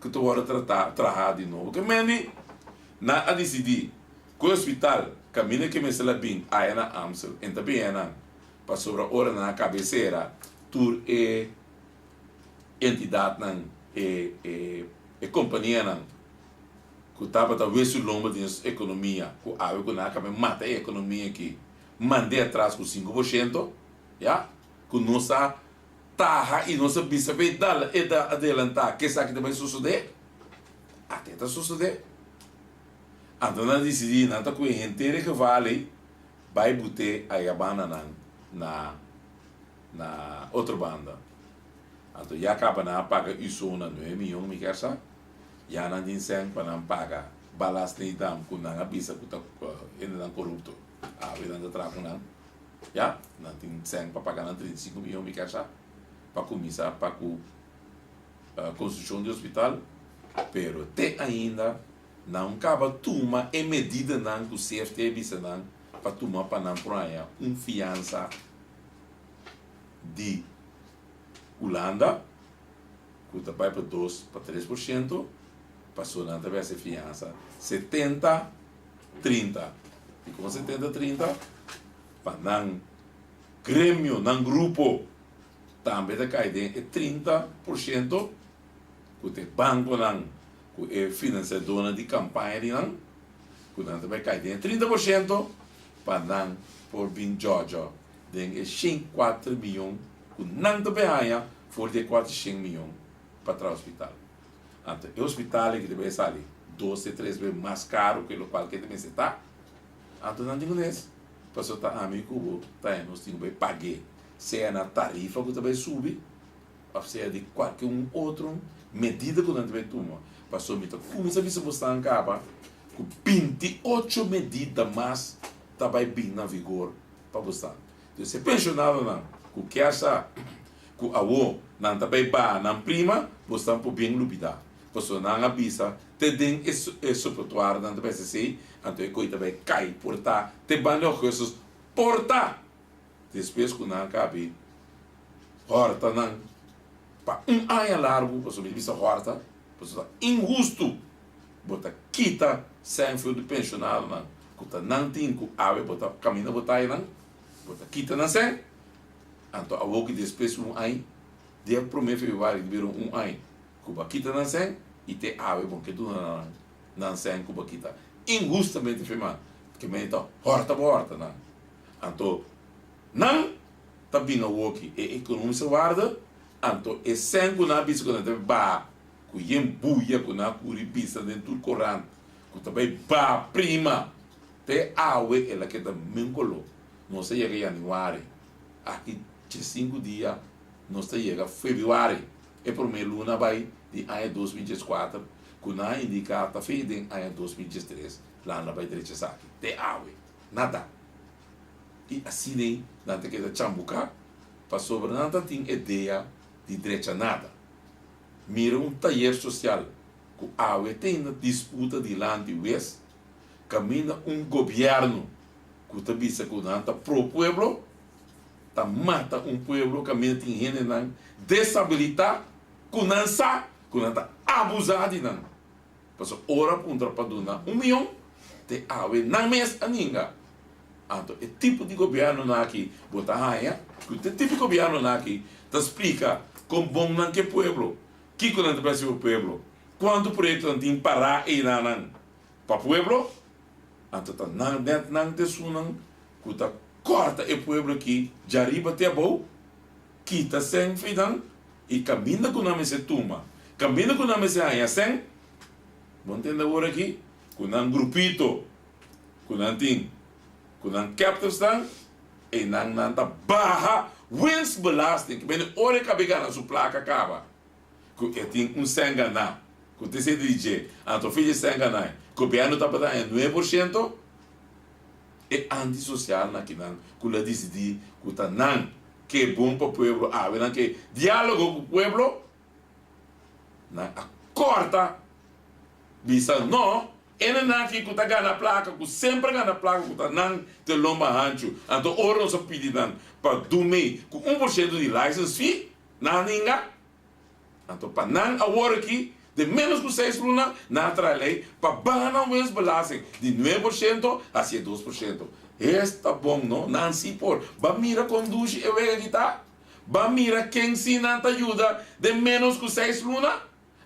ku ta wòrdu tratá, trahá di nobo. Ke mende nan a disidí ku e hospital kaminda ke mester la bin aya na Amstel en ta bin ayanan pasobra ora nan a kaba e sera tur e entidatnan, e e e kompanianan ku tabata wesu lomba di nos ekonomia ku awe ku nan a kaba e mata e ekonomia aki mand'é atras ku 5%. Ya ku nos a taha i nos a bisa pa e dal e ta adelantá ke esaki ta bai sosodé, ata e ta sosodé. Anto nan a disidí nan ta kohe henter e geval ei bai but'é aya bandanan na na otro banda. Anto ya kaba nan a paga Uso na nuebe miyon mi kier sa, ya nan tin sèn pa nan paga Ballast Nedam ku nan a bisa ku ta hendenan korupto. Awe nan ta traha ku nan. Ya, nan tin sèn pa paga nan 35 miyon mi kèr sa pa kuminsá pa ku konstrukshon di hospital, pero te ainda nan kaba tuma e medidanan ku CFT a bisa nan pa tuma pa nan por haña un fiansa di Hulanda ku ta bai pa 2 pa 3%, pasobra nan ta bai hasi fiansa 70 30. Dikon 70 30? Pa nan gremio, nan grupo tambe ta kai den e 30% ku ta e bankonan ku e finansiadónan di kampaña di nan, ku nan ta bai kai den e 30% pa nan por bin djòdjò den e 104 miyon ku nan ta bai haña for di e 400 miyon pa traha hospital. Anto e hospital aki ta bai sali. Dos te tres be mas karu ku e lokual ke ta mester ta. Anto nan tin ku nes, pasobra ta ami ku bo ta e nos tin ku bai pag'é, sea na tarifa ku ta bai subi òf sea di kualke un otro medida ku nan ta bai tuma. Pasobra mi ta kuminsá bisa bosnan kaba ku 28 medida mas ta bai bin na vigor pa bosnan. Dus e penshonadonan ku kier sa ku awo nan ta bai baha nan prima, bosnan por bien lubidá. Pasobra nan a bisa te den e sopotuar nan ta bai sesei, anto e koi ta bai kai por ta te banda di Augustus por ta. Despues ku nan a kabi hòrta nan pa un aña largu, pasobra mi ta bisa hòrta, pasobra ta inhustu bo ta kita sèn for di penshonadonan ku ta nan tin ku awe bo ta kaminda bo ta einan, bo ta kita nan sèn, anto awor ki despues un aña, dia promé febrüari di bira un aña. Ku bo a kita nan sèn i te awe bo ke duna nan nan sèn ku bo a kita inhustamente firmá, ke mei ta hòrta bo hòrta nan. Anto nan ta bin awoki e ekonomische waarde, anto e sèn ku nan a bisa ku nan ta bai baha ku yen buya ku nan a kuri bisa den tur korant ku ta bai baha prima te awe el a keda men koló. Nos a yega yanüari, aki diesinku dia nos ta yega febrüari. E promé luna bai di aña 2014 ku nan a indiká ta fin den aña 2013 landa bai drecha esaki. Te awe, nada. I asin'ei nan ta keda chambuká pasobra nan ta tin idea di drecha nada. Mira un tayer sosial ku awe te ainda disputa dilanti wes kaminda un gobièrnu ku ta bisa ku nan ta pro pueblo ta mata un pueblo kaminda tin hendenan desabilitá ku nan sa ku nan ta abusá di nan. Pasobra ora puntra pa duna un mion, te awe nan mes a ninga. Anto e tipo di gobièrnunan aki bo ta haña ku te tipo di gobièrnunan aki ta splika kon bon nan ke pueblo, kiko nan ta bai hasi pa pueblo, kuantu proyekto nan tin pará einan pa pueblo. Anto ta nan nèt nan ta esunnan ku ta kòrta e pueblo aki djariba te abou, kita sèn fi nan i kaminda ku nan mester tuma, kaminda ku nan mester haña sèn. Bo ntende awor aki? Ku nan grupito ku nan tin, ku nan captives-nan, einan nan ta baha winstbelasting, ku bini ora e kabe gana su plaka kaba. Ku e tin un sèn ganá, ku ta esei di dje, anto fi dje sèn ganá, gobièrnu tabata haña 9%, e antisosialnan akinan ku lo a disidí ku ta nan ke bon pa pueblo awe, nan ke diálogo ku pueblo, nan a kòrta bisa no, enenan aki ku ta gana plaka, ku semper a gana plaka, ku ta nan te lomba hanchu, anto ora nos a pidi nan pa dumei ku 1% di license fee, Nan ninga. Anto pa nan awor aki, den menos ku seis luna, nan a traha lei pa baha nan winstbelasting di 9% hacia 2%. Esta bon no? Nan si por. Ba mira kon dushi e wega aki ta. Ba mira ken si nan ta yuda den menos ku seis luna.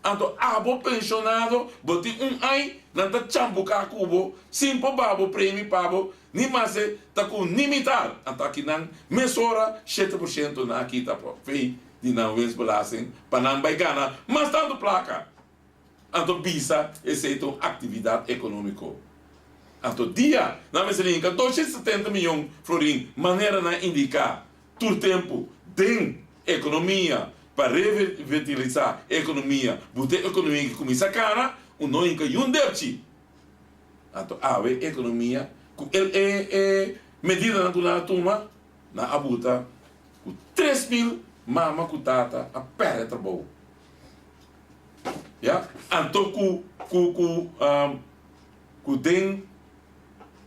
Anto abo penshonado bo tin un ai nan ta chambuká ku bo sin por baha bo premi pa bo ni mase ta ku ni mitar. Anto aki nan mesora 7% nan a kita pa fei di nan winstbelasting pa nan bai gana mas tantu plaka. Anto bisa esei ta un aktividat ekonómiko. Anto dia nan mester hinka 270 miyon florin manera nan indiká Tur tempu den ekonomia pa revitalisá e ekonomia, buta e ekonomia ki kuminsá kana, un no hinka yun depchi. Anto awe e ekonomia ku el e e medidanan ku nan a tuma, nan a buta ku 3000 mama ku tata a pèrdè trabou. Ya, anto ku ku ku ku den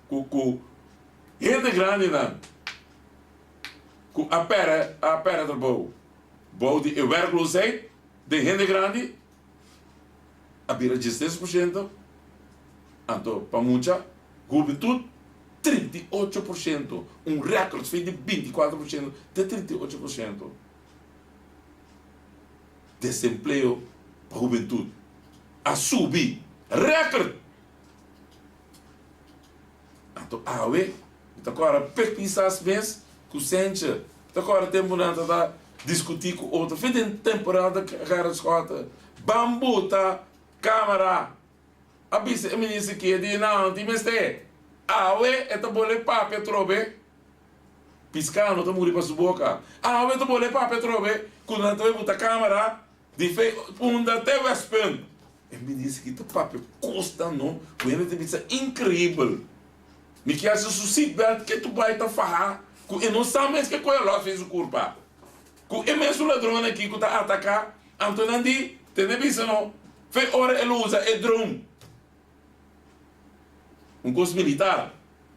ku ku hende grandinan ku a pèrdè a pèrdè trabou bou di e wèrkloosheid den hende grandi a bira 16%, anto pa mucha hubentut 38%, un rèkòrt fin di 24% te 38% desempleo pa hubentut a subi rèkòrt. Anto awe mi ta kòrda pek pisas mes ku Sentje ta kòrda tempu nan ta ta diskutí ku otro fin den temporada Gerrit Schotte ban buta kamera. a bisa e minister ki e di nan no tin mester. Awe e ta bole papia atrobe. Piská no ta muri pa su boka. Awe ta bole papia atrobe ku nan ta bai buta kamera di fe unda te Westpunt. E minister ki ta papia kosnan no ku hende ta bisa inkreibel. Mi kier si su seatbelt ke tu bai ta faha ku e no sa mes ke koe a lòs den su kurpa. Ku e mesun ladronnan aki ku ta ataká anto nan di tene bisa no fe ora el usa e drone. Un kos militar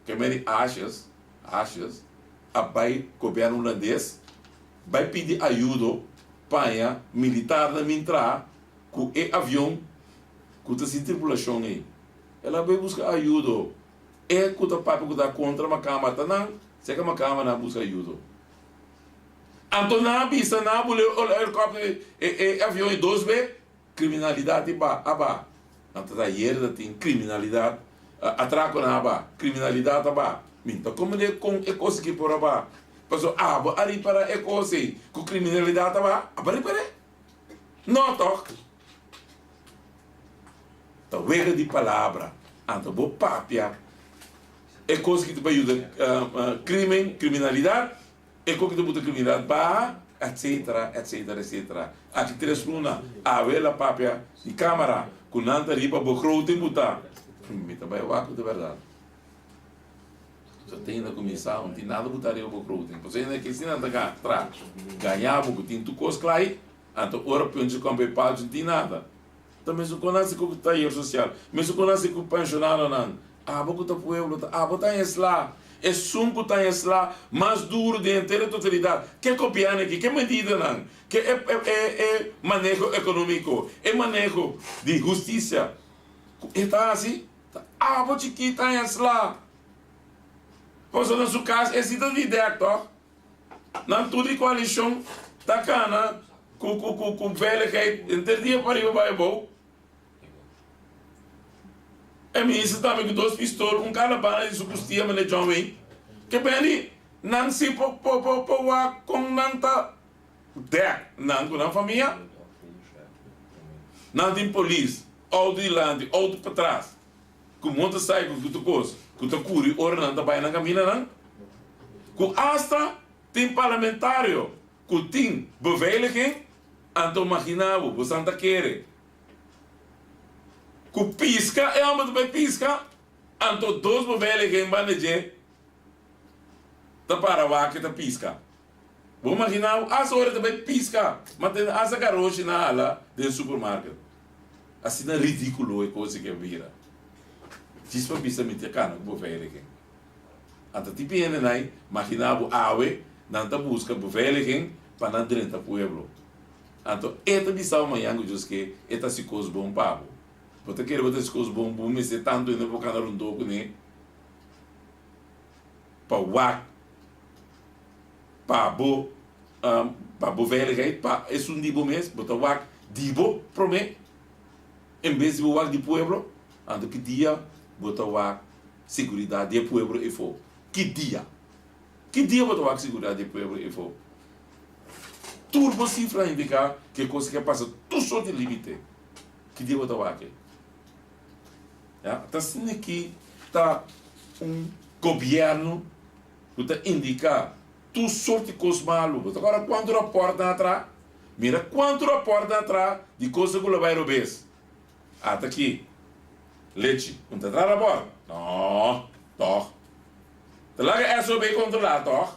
ke meri Asjes, Asjes, a bai gobièrnu hulandes bai pidi ayudo paña militarnan bin traha ku e avion ku ta sin tripulashon ei. El a bai buska ayudo. E ku ta papia ku ta kontra makamba ta nan, seka makamba nan a buska ayudo. Anto nan a bisa nan a bula e helikòpter e avion ei dos be. Kriminalidat i ba a ba. Nan ta ayer ta tin kriminalidat, atrakonan a ba, kriminalidat a ba. Mi ta komprende kon e kos aki por a ba. Pasobra abo a ripará e kos ei ku kriminalidat a ba? Abo a ripar'é? No tòg? Ta wega di palabra. Anto bo papia e kos ki ta pa yuda krimen, kriminalidat. E ku ki ta buta kriminalidat baha, etsetera, etsetera, etsetera. Aki tres luna, awe el a papia di kamara ku nan ta riba begroting buta. Mi ta bai wak ku ta bèrdat. So te hende kuminsá, no tin nada buta riba begroting. Pasobra hende ke si nan ta tra gaña bo ku tin tur kos kla ei, anto ora puntje kòmpa e palchi no tin nada. Ta mesun kon hasi ku tayer sosial, mesun kon hasi ku pensionadonan. Abo ku ta pueblo ta abo ta esla, esun ku ta esla mas duru den henter e totalidat. Ke gobièrnu aki, ke medidanan, ke e e e maneho ekonómiko, e maneho di hustisia ku e ta hasi, ta abo chikí ta esla. Pasobra na su kas e si ta di dèk tòg. Nan tur di koalishon ta kana ku ku ku ku veiligheid henter dia pariba bai abou. E minister tambe ku dos pistol un kada banda di su kustia mane John Wayne. Ke beni nan si por por por por wak kon nan ta dek nan ku nan famia. Nan tin polis, outo dilanti, outo patras. Ku motorcycle ku tur kos ku ta kuri ora nan ta bai nan kamindanan, ku asta tin parlamentario ku tin beveiliging, anto magina bo, bosan ta kere ku piska e homber ta bai piska, anto dos beveiliging banda dje ta para wak e ta piska. Bo magina bo asta ora ta bai piska, ma tende asta garoshi na hala den supermarket. Asina ridikulo e kos ke a bira. Djis pa bisa mi ta kana ku beveiliging. Anto tipi hendenan ei, magina bo awe nan ta buska beveiliging pa nan drenta pueblo. Anto e ta bisa bo mañan ku Dios ke e ta hasi kos bon pa bo. Bo ta kere bo ta hasi kos bon, bo mester tantu hende por kana rondó kuné pa wak pa bo pa bo veiligheid, pa esun di bo mes, bo ta wak di bo prome en bes di bo wak di pueblo, anto ki dia bo ta wak seguridad di e pueblo efo? Ki dia? Ki dia bo ta wak seguridad di e pueblo efo? Tur bo sifra a indica ku e kos ke pasa tur sort di limite. Ki dia bo ta wak e? Ya, ta asina ki ta un gobierno ku ta indiká tur sort di kos malu. Bo ta kòrda kuantu rapòrt nan a traha? Mira kuantu rapòrt nan a traha di kosnan ku lo bai robes. Ata aki, lechi, un ta traha rapòrt? No, tòg. Ta laga SOB kontrolá, tòg?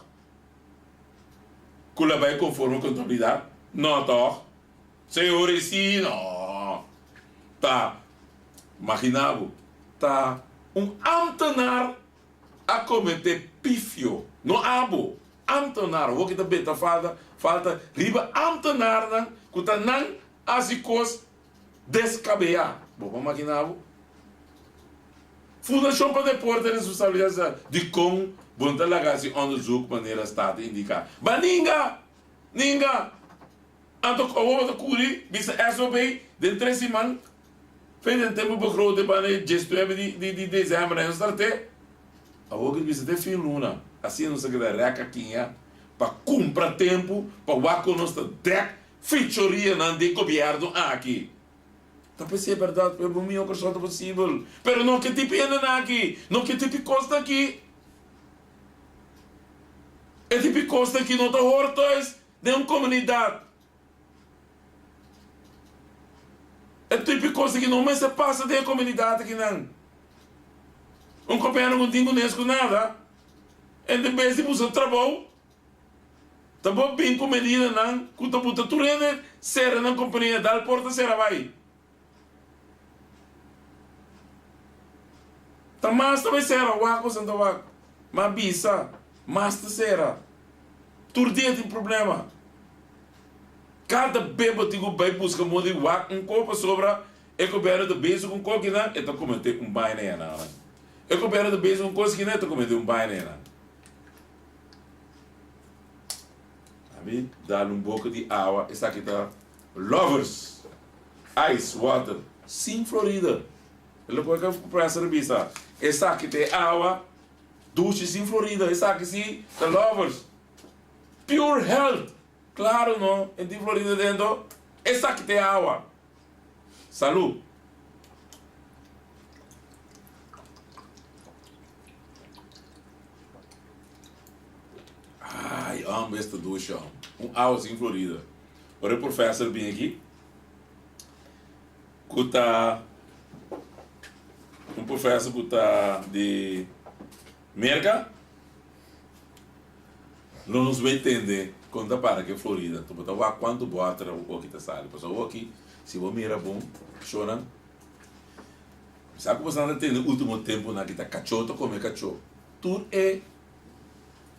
Ku lo bai konforme kontabilidat? No, tòg. Señor e si, no. Ta, magina bo, ta un ámtenar a kometé pifio, no abo, ámtenar, awor ki ta beta falta, falta riba ámtenarnan ku ta nan hasi kos deskabeyá. Bo por magina bo? Fundashon pa Deporte Responsabilidat Sosial, dikon bo no ta laga hasi onderzoek manera Staten indiká? Ba ninga! Ninga! Anto awor bo ta kuri bisa SOB den tres siman fe den tempo begroting pa ne diesnuebe di di di december nos ta te awor ki bisa te fin luna asina nos ta keda rek akiña pa kumpra tempo pa wak kon nos ta dek fichorianan di gobierno aki. Ta p'esei bèrdat ku e bo mihó Kòrsou ta posibel. Pero no ke tipo hendenan aki, no ke tipo kosnan aki. E tipo kosnan aki no ta hor thuis den un komunidat. E tipo kos aki no mester pasa den e komunidat akinan. Un gobièrnu ku no tin kunes ku nada, en de bes di buska trabou, ta bo bin ku medidanan ku ta buta tur hende sera nan kompania, dal porta sera bai. Ta mas ta bai sera, wak boso ta wak. Ma bisa, mas ta sera. Tur dia tin problema. Kada be bo tin ku bai buska moda di wak un ko pasobra e gobièrnu ta bezig ku un ko kinan e ta kometé un baina yanan. E gobièrnu ta bezig ku un kos kinan e ta kometé un baina yanan. Ami dal un boka di awa esaki ta lovers ice water sin Florida. E loke ku professor a bisa esaki ta e awa dushi sin Florida esaki si ta lovers. Pure health! Claro no, e tin Florida dentro. Esaki ta e awa. Salud! Ai, hombre, esta dushi, hombre. Un awa sin Florida. Ora e professor bin aki, ku ta un professor ku ta di Merka, Lo nos bay tende con ta para ke Florida. Anto bo ta wak cuanto boter awoki ta sali. Pasobra awoki si bo mira bon shownan, mi sa cu boso nan ta tende ultimo temponan aki ta cacho ta come cacho. Tur e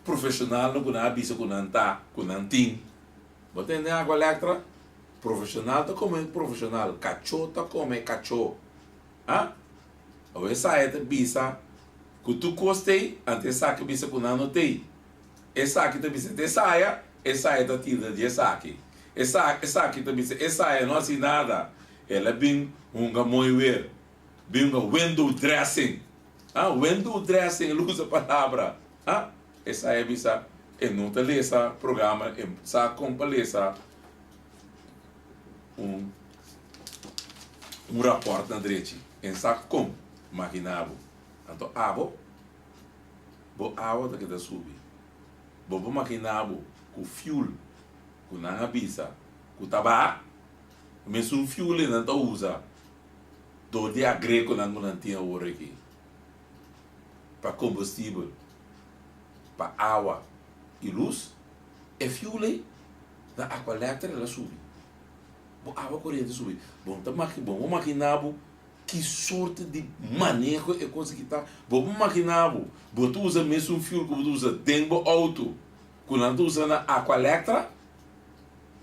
profesionalnan cu nan a bisa cu nan ta, cu nan tin. Bo tende Agua Electra? Profesional ta come profesional, cacho ta come cacho. Ha? Awe esaya ta bisa ku tur kos t'ei, anto esaki bisa ku nan no t'ei. Esaki ta bisa ta esaya, esaya ta tilda di esaki. Esa esaki ta bisa esaya no hasi nada, el a bin hunga mooi weer, bin hunga window dressing. Ha? Window dressing, el usa palabra. Ha? Esaya bisa e no ta lesa programa, e sa kon pa lesa un un raport na drechi. En sa kon, magina bo. Anto abo, bo awa ta keda subi. Bo por magina bo ku fuel ku nan a bisa ku ta baha, mesun fuel ei nan ta usa dor di agrekonan ku nan tin awor aki pa kombustibel, pa awa i lus, e fuel ei na Aqualectra el a subi. Bo awa koriente subi. Bo no ta maki, bo no magina bo ki sorte di maneho e kos aki ta. Bo por magina bo, bo ta usa mesun fuel ku bo ta usa den bo outo ku nan ta usa na Aqualectra?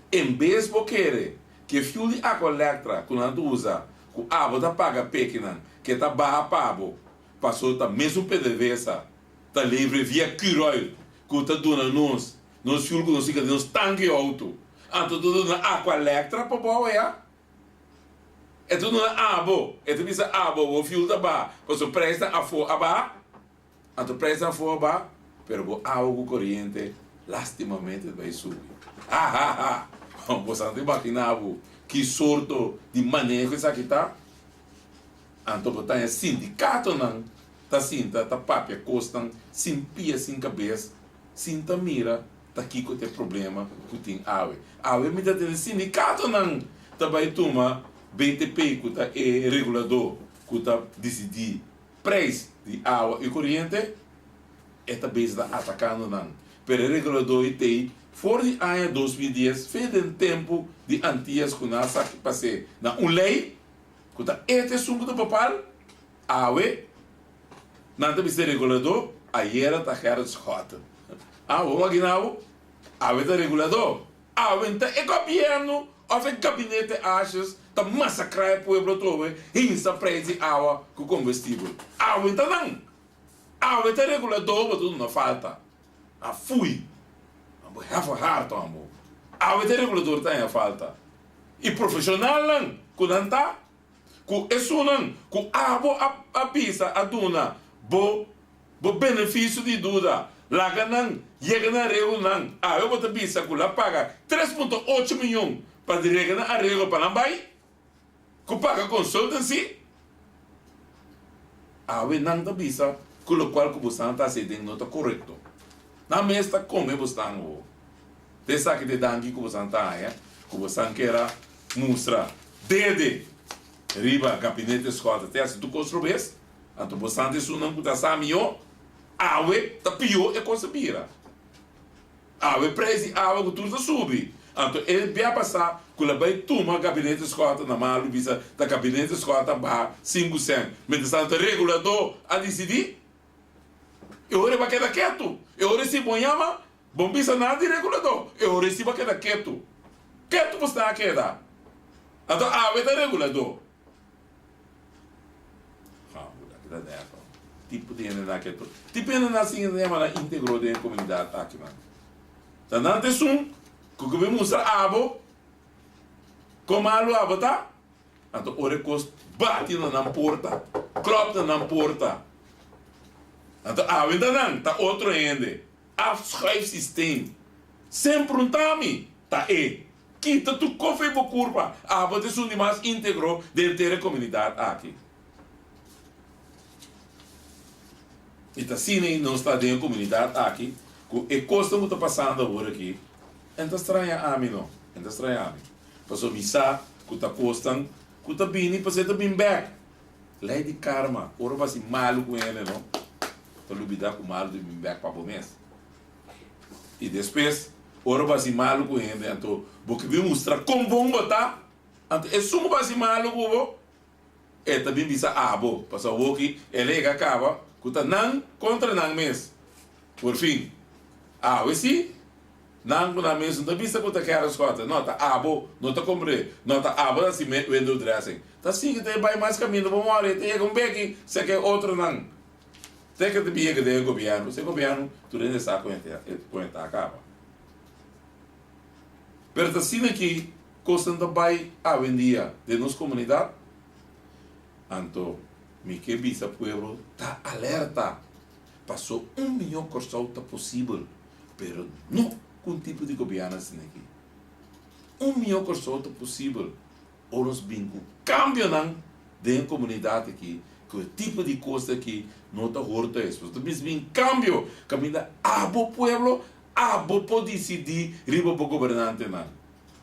En bes bo kere ku e fuel di Aqualectra ku nan ta usa ku abo ta paga pekinan ke ta baha pa bo paso ta mesun PDVSA ta levre via Curoil ku ta duna nos Nos fuel ku nos hinka den nos tanki outo. Anto ta duna Aqualectra pa bo ya? E ta duna abo. E ta bisa abo bo fuel ta baha pasobra prijsnan afó a baha. Anto prijsnan afó a baha pero bo awa ku koriente lastimamente ta bai subi. Ha ha ha! Bo sa ta imagina bo ki sorto di maneho esaki ta? Anto bo ta haña sindikatonan ta sinta ta papia kosnan sin pia sin kabes. Sin ta mira ta kiko ta e problema ku tin awe. Awe mi ta tende sindikatonan ta bai tuma BTP ku ta e reguladó ku ta disidí preis di awa i koriente, e ta bezig ta atakando nan. Pero e reguladó ei t'ei for di aña 2010 fe den tempu di Antias ku nan a sa pas'é na un lei ku ta e ta esun ku ta papal awe. Nan ta bisa reguladó, ayera ta Gerrit Schotten. Ah, bo magina bo? Awe ta reguladó. Awe ta e gobièrnu òf e gabinete Asjes ta masakrá e pueblo atrobe hinsa preis di awa ku kombestibel. Awe ta nan. Awe ta reguladó, bo ta duna falta. A fui. Bo hèf hard amo. Awe ta regulador ta haña falta. I profeshonalnan ku nan ta. Ku esunnan ku abo a bisa a duna bo bo benefisio di duda, laga nan yega na areglonan. Awe bo ta bisa ku la paga 3.8 miyon pa di rega nan areglo pa nan bai? Ku paga consultancy? Awe nan ta bisa ku lokual ku bosnan ta hasi den no ta korekto. Nan mes ta kome bosnan ho. Ta esaki ta e danki ku bosnan ta haña ku bosnan kier a mustra dede riba gabinete Schotten ta hasi tur kos robes. Anto bosnan ta esunnan ku ta sa mihó. Awe ta pió e kos a bira. Awe prijs di awa ku tur ta subi. Anto e bia pasá ku la bai tuma gabinete Schotten na malu bisa ta gabinete Schotten a baha sinku sèn. Mientrastanto reguladó a disidí. E ora e ba keda ketu. E ora si bo yama, bo bisa nada di reguladó. E ora si bo a keda ketu. Ketu bo sta a keda. Anto awe ta reguladó. Tipo di hende nan ke Tipo hende nan sin hende yama nan integro den e komunidat aki nan. Ta nan ta esun ku ke bin mustra abo kon malu abo ta, anto ora e kos bati na nan porta, klòp na nan porta, anto awe ta nan ta otro hende. Afschuifsysteem. Semper un ta mi ta e. Kita tur kof ei bo kurpa. Abo ta esun di mas íntegro den henter e komunidat aki. I ta asina ei nos ta den e komunidat aki ku e kosnan ku ta pasando awor aki en ta straña ami no, en ta straña ami. Pasobra mi sa ku ta kosnan ku ta bini pasobra e ta bin bèk. Lei di karma, ora bo hasi malu ku hende no, ta lubida ku malu ta bin bèk pa bo mes. I despues, ora bo hasi malu ku hende, anto bo ke bin mustra kon bon bo ta, anto esun ku bo hasi malu ku bo, e ta bin bisa abo, pasobra awoki el a yega kaba ku ta nan kontra nan mes. Por fin, awe si, nan ku nan mes no ta bisa ku ta kere skòte, no, ta abo no ta komprendé, no, ta abo ta hasi window dressing. Ta sigui ta e bai mas kaminda bo mòri, e ta yega un beki seka e otronan. Te ke ta bin yega den e gobièrnu, si e gobièrnu tur hende sa kon e ta kaba. Pero ta asina ki kosnan ta bai awendia den nos komunidat, anto mi ke bisa pueblo ta alerta, paso un mihó Kòrsou ta posibel, pero no ku un tipo di gobièrnu asina aki. Un mihó Kòrsou ta posibel. Ora nos bin ku kambionan den e komunidat aki, ku e tipo di kos aki no ta hor ta es. Nos ta bisa bin kambio kaminda abo pueblo, abo por disidí riba bo gobernantenan.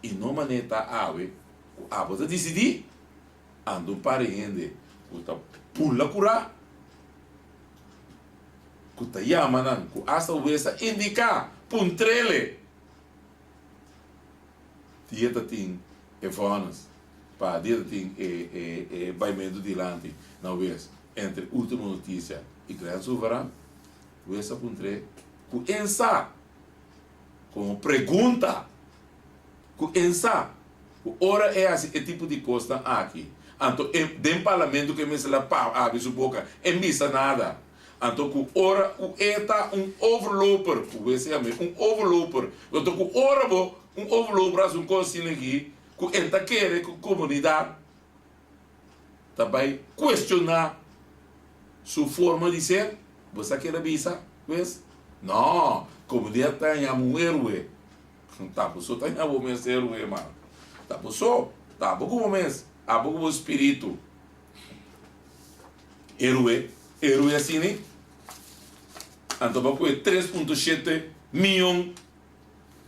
I no manera ta awe ku abo ta disidí, anda un par di hende ku ta bula kurá, ku ta yama nan, ku asta wes a indiká, puntr'ele. Dia ta tin e vònis pa dia ta tin e e e baimentu dilanti na wes entre Ultimo Noticia i Glenn Sulvaran. Wes a puntr'é ku en sa komo pregunta ku en sa ku ora e hasi e tipo di kosnan aki anto e den parlamento ku e mester la pa abri su boka e bisa nada. Anto ku ora ku e ta un overloper, ku wes yam'é un overloper, anto ku ora bo un overloper hasi un kos asina aki, ku e ta kere ku komunidat ta bai kuestioná su forma di ser, bo sa keda bisa wes? No, komunidat ta yama un héroe. Ta bo so ta yama bo mes héroe, man. Ta bo so, ta bo ku bo mes, abo ku bo spiritu. Héroe, héroe asina anto bo a kohe 3.7 miyon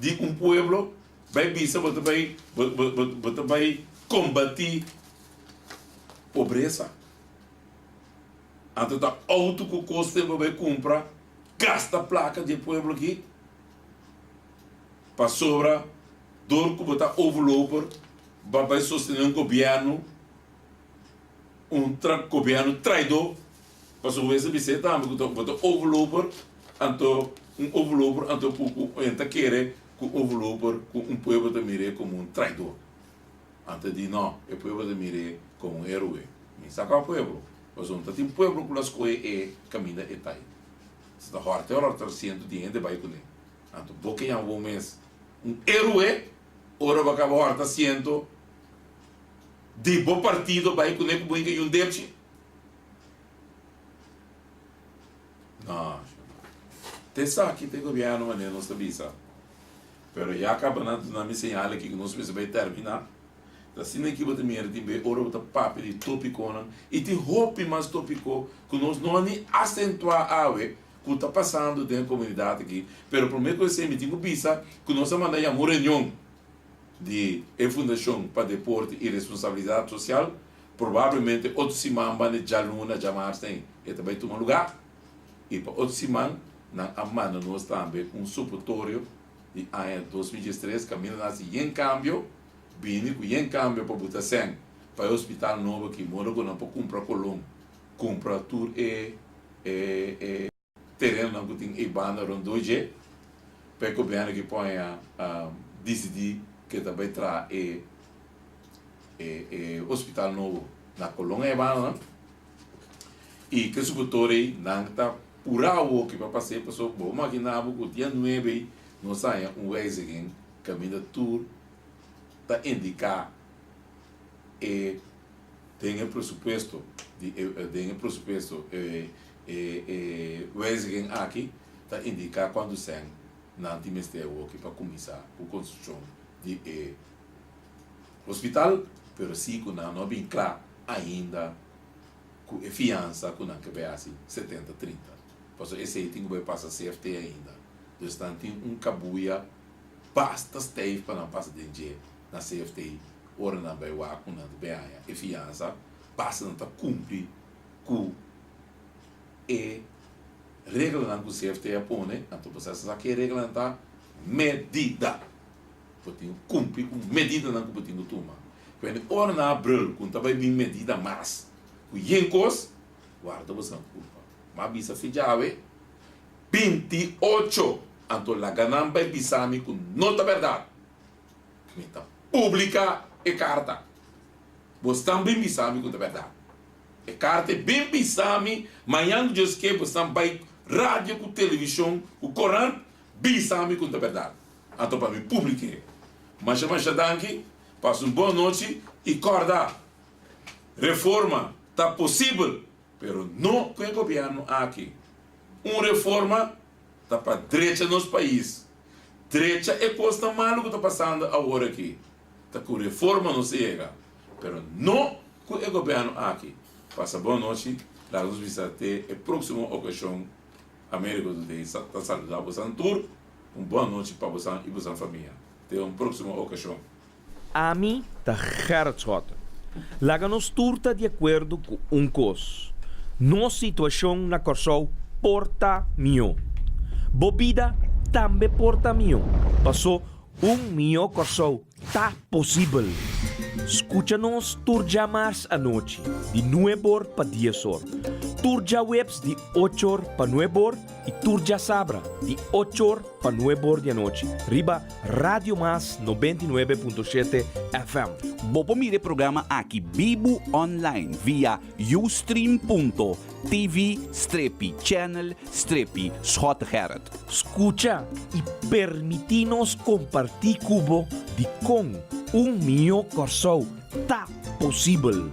di un pueblo bai bisa bo ta bai bo ta bai kombati pobresa. Anto ta outo ku koste bo bai kumpra gasta plaka di e pueblo aki pasobra dor ku bo ta overloper bo a bai sostene un gobièrnu. Un tra gobièrnu traidó, pasobra bo a bis'é tambe ku bo ta overloper, anto un overloper anto ku ku hende ta kere ku overloper ku un pueblo ta mir'é komo un traidor. Anto e di no, e pueblo ta mir'é komo un héroe. Mi sa kua pueblo, pasobra no ta tin pueblo ku lo a skohe e kaminda e ta ei. Si ta hòrte ora trasientu di hende bai kuné. Anto bo ke yama bo mes un héroe ora bo a kaba hòrta asiento? Di bo partido bai kuné ku bo hinka yun depchi? No, te esaki te gobierno manera nos ta bisa. Pero ya kaba nan duna mi señal aki ku nos mester bai termina. Ta asina ki bo ta mira tin be ora bo ta papia di topikonan i tin hopi mas topiko ku nos no a ni asentuá awe ku ta pasando den e komunidat aki. Pero promé ku esei mi tin ku bisa ku nos a manda yama un reunion di e Fundashon pa Deporte i Responsabilidat Sosial. Probablemente otro siman banda djaluna, djamars ei e ta bai tuma lugá. I pa otro siman nan a manda nos tambe un supotorio di aña 2013 kaminda nan hasi yen kambio. Bini ku yen kambio pa buta sèn pa e hospital nobo aki, moda ku nan por kumpra kolon, kumpra tur e e terenonan ku tin ei banda rondó dje, pa e gobièrnu aki por haña disidí ku e ta bai traha e e e hospital nobo na kolon ei bandanan. I ke suputor ei nan ta purá awoki pa pas'é, pasobra bo maginá bo ku dia nuebe ei nos a haña un wijziging kaminda tur ta indiká e den e presupuesto di e den e presupuesto e e e wijziging aki ta indiká kuantu sèn nan tin mester awoki pa kuminsá ku konstrukshon di e hospital, pero si ku nan no a bin kla ainda ku e fiansa ku nan ke bai hasi setenta trinta pasobra esei tin ku bai pasa CFT ainda dus nan tin un kabuya Basta stijf pa nan pasa den dje na CFT ora nan bai wak ku nan ta bai haña e fiansa, basta nan ta kumpli ku e reglanan ku CFT a pone, anto bo sa sa ke reglanan ta medida. Bo tin ku kumpli ku medidanan ku bo tin ku tuma. P'e ora nan a brul ku ta bai bin medida mas ku yen kos, warda bo san kulpa. M'a bisa fi djawe 28. Anto laga nan bai bisa mi ku no ta bèrdat. Mi ta publiká e karta. Bosnan bin bisa mi ku ta bèrdat. E karta e bin bisa mi mañan ku Dios ke bosnan bai radio ku televishon ku korant bisa mi ku ta bèrdat. Anto pa mi publik'é. Masha masha danki, pasa un bon nochi i kòrda, reforma ta posibel, pero no ku e gobièrnu aki. Un reforma ta pa drecha nos pais, drecha e kosnan malu ku ta pasando awor aki. Ta ku reforma nos a yega, pero no ku e gobièrnu aki. Pasa bon nochi, laga nos bisa te e próksimo okashon. Americo Today ta saluda bosan tur. Un bon nochi pa bosan i bosan famia. Te un próksimo okashon. Ami ta Gerrit Schotten. Laga nos tur ta di akuerdo ku un kos, nos situashon na Kòrsou por ta mihó. Bo bida tambe por ta mihó, pasó un mihó Kòrsou ta posibel. Skucha nos tur djamars anochi di nueb'or pa dies'or, tur djaweps di och'or pa nueb'or i tur djasabra di och'or pa nueb'or di anochi riba Radio Mas 99.7 FM. Bo por mira e programa aki bibu online via ustream.tv strepi channel strepi Schottegerrit. Skucha i permití nos kompartí ku bo dikon un mihó Kòrsou ta posibel.